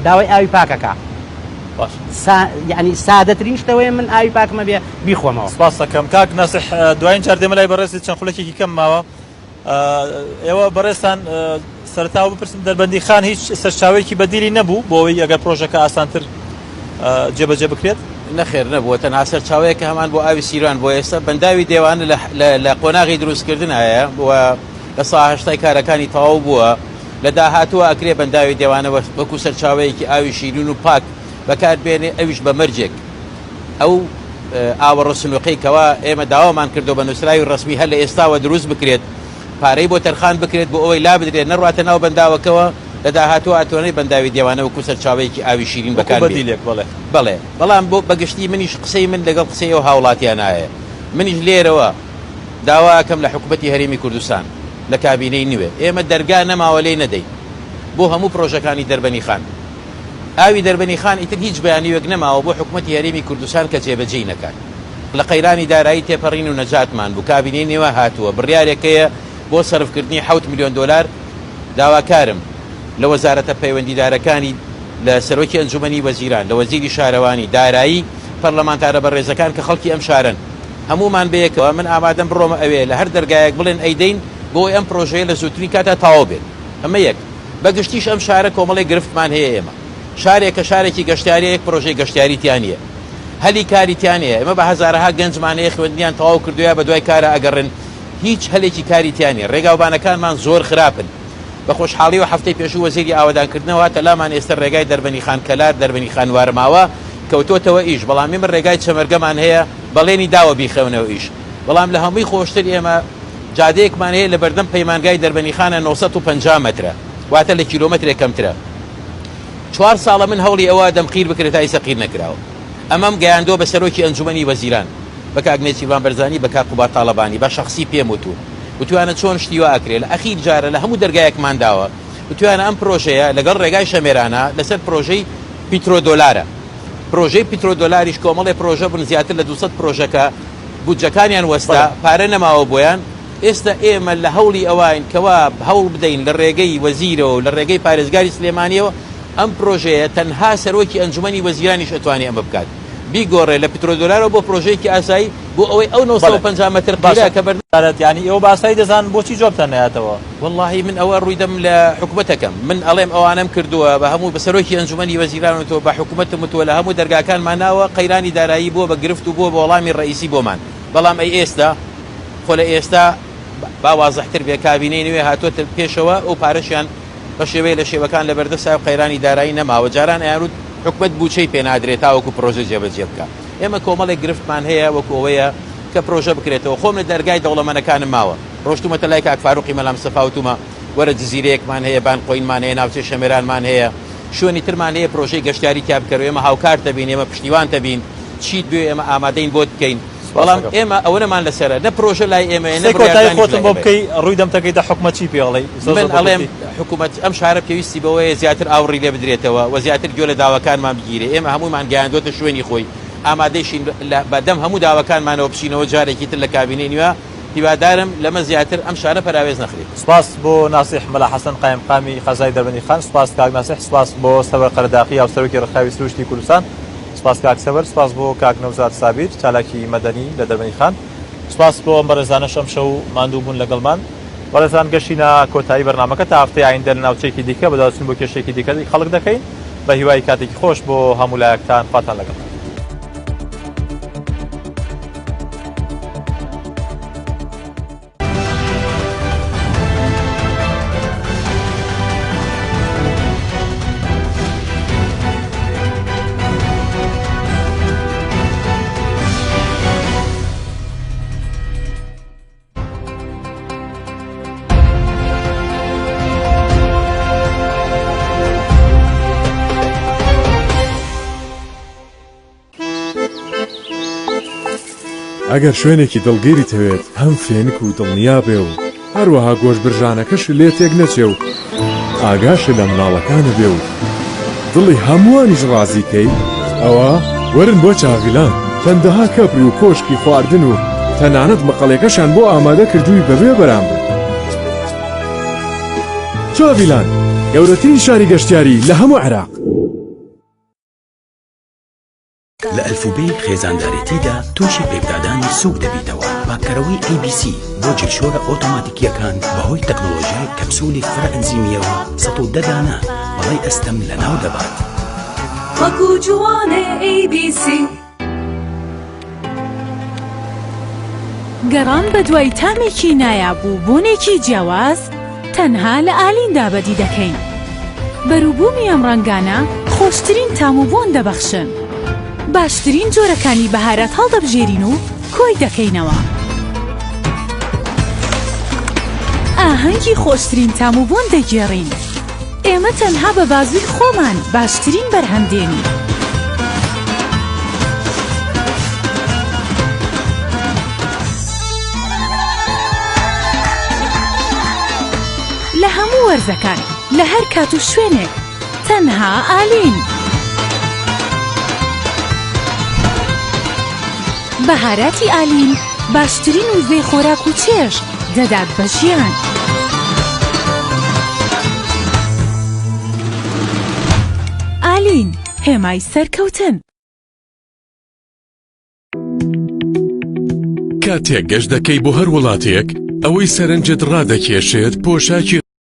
داوای ئاوی پاک ئەکا باش سا یعنی سادەترین شتەوەیە من ئاوی پاکم ئەبێ بیخۆمەوە. سپاست ئەکەم کاک ناسح دوایین جار دێمە لای بەڕێزت چەند خولەکێکی کەم ماوە ئێوە بەڕێزتان سەرەتا بپرسم دەربەندیخان هیچ سەرچاوەیەکی بەدیلی نەبوو بۆ ئەوەی ئەگەر پرۆژەکە ئاسانتر جێبەجێ بکرێت؟ نەخێر نەبووە تەنها سەرچاوەیەک کە هەمان بۆ ئاوی سیروان بۆ ئێستا بەنداوی دێوانە لە قۆناغی دروستکردنایە و لە سا هەشتای کارەکانی تەواو بووە لە داهاتووە ئەکرێ بەنداوی دێوانە وەکو سەرچاوەیەکی ئاوی شیرین و پاک بەکار بێنێ ئەویش بە مەرجێک ئەو ئاوەڕۆ سنوقەی کەوا ئێمە داوامان کردو بە نووسراوی ڕەسمی هەر لە ئێستاوە دروست بکرێت پارەی بۆ تەرخان بکرێت بۆ ئەوەی لابدرێت نەڕواتە ناو بەنداوەکەوە لە داهاتوو ئەتوانێت بەنداوی دێوانە وەکو سەرچاوەیەکی ئاوی شیرین بەکار بێت بەڵێ بەڵام بۆ بەگشتی منیش قسەی من لەگەڵ قسەی ئەو هاوڵاتیانایە منیش لێرەوە داوا ئەکەم لە حکومەتی هەرێمی کوردستان لە کابینەی نوێ ئێمە دەرگا نەماوە لێی نەدەین بۆ هەموو پرۆژەکانی دەربەنیخان ئاوی دەربەنیخان ئیتر هیچ بیانوویەک نەماوە بۆ حکومەتی هەرێمی کوردستان کە جێبەجێی نەکات. لە قەیرانی دارایی تێپەڕین و نەجاتمان بوو، کابینەی نوێ هاتووە، بڕیارێک هەیە بۆ سەرفکردنی حەوت ملیۆن دۆلار، داواکارم لە وەزارەتە پەیوەندیدارەکانی لە سەرۆکی ئەنجومەنی وەزیران، لە وەزیری شارەوانی، دارایی، پەرلەمانتارە بەڕێزەکان کە خەڵکی ئەم شارەن، هەموومان بەیەکەوە، من ئامادەم بڕۆمە ئەوێ لە هەر دەرگایەک بڵێن ئەیدەین بۆ ئەوەی ئەم پرۆژەیە لە زووترین کاتا تەواو بێت. ئەمە یەک. بە گشتیش ئەم شارە کۆمەڵێک گرفتمان هەیە ئێمە شارێکە شارێکی گەشتیاریە یەک پرۆژەی گەشتیاری تیا نییە هەلی کاری تیا نییە ئێمە بە هەزارەها گەنجمان هەیە خوێندنیان تەواو کردووە بە دوای کارە ئەگەڕێن هیچ هەلێکی کاری تیا نییە ڕێگاوبانەکانمان زۆر خراپن بە خۆشحاڵیەوە هەفتەی پێشوو وەزیری ئاوەدانکردنەوە هاتە لامان ئێستا ڕێگای دەربەنیخان کەلار دەربەنیخان وارماوە کەوتۆتەوە ئیش بەڵام ئێمە ڕێگای چەمەرگەمان هەیە بەڵێنی داوە بیخەونەوە ئیش بەڵام لە هەمووی خۆشتر ئێمە جادەیەکمان هەیە لە بەردەم پەیمانگای دەربەنیخانە 950 مەترە واتە لە کیلۆمەترێک کەمترە چوار ساڵە من هەوڵی ئەوە دەم قیر بکرێت تا ئیسە قیر نەکراوە ئەمەم گەیاندووە بە سەرۆکی ئەنجومەنی وەزیران بە کاک نێچیرڤان بەرزانی بە کاک قوباد تاڵەبانی بە شەخسی پێم وتوون وتویانە چۆن شتی وا ئەکرێ لە ئەخیر جارە لە هەموو دەرگایەکمان داوە وتویانە ئەم پرۆژەیە لەگەڵ ڕێگای شەمێرانە لەسەر پرۆژەی پیترۆدۆلارە پرۆژەی پیترۆدۆلاریش کۆمەڵێ پرۆژە بوون زیاتر لە 200 پرۆژەکە بودجەکانیان وەستا، پارە نەماوە بۆیان، ئێستا ئێمە لە هەوڵی ئەوەین کەوا هەوڵ بدەین لە ڕێگەی وەزیرەوە و لە ڕێگەی پارێزگاری سلێمانیەوە ئەم پرۆژەیە تەنها سەرۆکی ئەنجومەنی وەزیرانیش ئەتوانێ ئەمە بکات بیگۆڕێ لە پترۆدۆلارەوە بۆ پرۆژەیەکی ئاسایی بۆ ئەوەی ئەو 950 مەتر قیرە کە بەر یانی ئێوە بە ئاسایی دەزانن بۆچی جوابتان نەیاتەوە؟ وەڵاهی من ئەوە ڕووی دەم لە حکومەتەکەم من ئەڵێم ئەوانەم کردووە بە هەموو بە سەرۆکی ئەنجومەنی وەزیران وتووە بە حکومەتم وتووە لە هەموو دەرگاکانمان ناوە قەیرانی دارایی بووە بە گرفت و بووە بە وەڵامی ڕەئیسی بۆمان بەڵام ئەی ئێستا خۆ لە ئێستا با وازحتر بێ کابینەی نوێ هاتووەتە پێشەوە ئەو پارەشیان بە شێوەیە لە شێوەکان لە بەردەستا و قەیرانی دارایی نەماوە جاران ئەیانوت حکومەت بووچەی پێ نادرێت تاوەکو پرۆژە جێبەجێ بکا ئێمە کۆمەڵێک گرفتمان هەیە وەکو ئەوەیە کە پرۆژە بکرێتەوە خۆم لە دەرگای دەوڵەمەنەکانم ماوە ڕۆشتومەتە لای کاک فاروقی مەلا مستەفا وتومە وەرە جزیرەیەکمان هەیە بان قۆینمان هەیە ناوچەی شەمێرانمان هەیە شوێنی ترمان هەیە پرۆژەی گەشتیاری تیا بکەرەوە ئێمە هاوکارتە بین ئێمە پشتیوانتە بین چیت بوێ ئێمە ئامادەین بۆت بکەین بەڵام ئێمە ئەوەنەمان لەسەرە نە پرۆژە لای ئێمەیە نە قسەی کۆتایی بڕیاردانیش خۆتم لای بۆ ئێمەیە. بکەی ڕووی دەمتەکەیتە حکومەت چی پێ ئەڵێی زۆر من زۆر بە ئەڵێم کورتی. حکومەت ئەم شارە پێویستی بەوەیە زیاتر ئاوڕی لێ بدرێتەوە و زیاتر گوێ لە داواکانمان بگیرێ ئێمە هەموومان گەیاندۆتە شوێنی خۆی ئامادەیشین لە بەدەم هەموو داواکانمانەوە بچینەوە جارێکی تر لە کابینەی نوێ هیوادارم لەمە زیاتر ئەم شارە پەراوێز نەخرێت. سوپاس بۆ ناسیح مەلا حەسەن قایمقامی قەزای دەربەندیخان، سوپاس کاک ناسیح، سوپاس بۆ سەروەر قەرەداخی هاوسەرۆکی ڕێکخراوی سروشتی کوردستان، سوپاس کاک سەروەر، سوپاس بۆ کاک نەوزاد سابیر چالاکی مەدەنی لە دەربەندیخان، سوپاس بۆ ئەم بەڕێزانەش ئەمشەو ماندوو بوون لەگەڵمان. بەڕێزان گەشتینە کۆتایی بەرنامەکە تا هەفتەی ئایندە لە ناوچەیەکی دیکە بەدواداچوون بۆ کێشەیەکی دیکە خەڵک دەکەین بە هیوای کاتێکی خۆش بۆ هەموو لایەکتان خواتان لەگەڵ. ئەگەر شوێنێکی دڵگیریت هەوێت هەم فێنک و دڵنیا بێ و هەروەها گۆشتبرژانەکەشت لێ تێک نەچێ و ئاگاشت لە مناڵەکانت بێ و دڵی هەمووانیش ڕازی کەی ئەوا وەرن بۆ چاڤیلاند. چەندەها کەپری و کۆشکی خواردن و تەنانەت مەقەڵێکەشیان بۆ ئامادە کردووی بەبێ بەرامبەر. چاڤیلاند، گەورەترین شاری گەشتیاری لە هەموو عێراق. لە ئەلفوبێی خێزاندارێتیدا تووشی پێکدادانی سووک دەبیتەوە. پاککەرەوەی ABC بۆ جلشۆرە ئۆتۆماتیکییەکان بەهۆی تەکنۆلۆژیای کەپسولی فرە ئەنزیمییەوە 110 دانە پەڵەی ئەستەم لەناو دەبات. وەکو جوانێ ABC. گەڕان بەدوای تامێکی نایاب و بۆنێکی جیاواز تەنها لە ئالیندا بەدی دەکەین. بەروبوومی ئەم ڕەنگانە خۆشترین تام و بۆن دەبەخشن. باشترین جۆرەکانی بەهارات هەڵدەبژێرین و کۆی دەکەینەوە. ئاهەنگی خۆشترین تام و بۆن دەگێڕین. ئێمە تەنها بە بازووی خۆمان باشترین بەرهەم دێنین. لە هەموو وەرزەکان لە هەر کات و شوێنێک تەنها ئالین. بەهاراتی ئالین باشترین وزەی خۆراک و چێژ دەدات بە ژیان. ئالین هێمای سەرکەوتن. کاتێک گەشت دەکەی بۆ هەر وڵاتێک، ئەوەی سەرنجت ڕادەکێشێت پۆشاکی.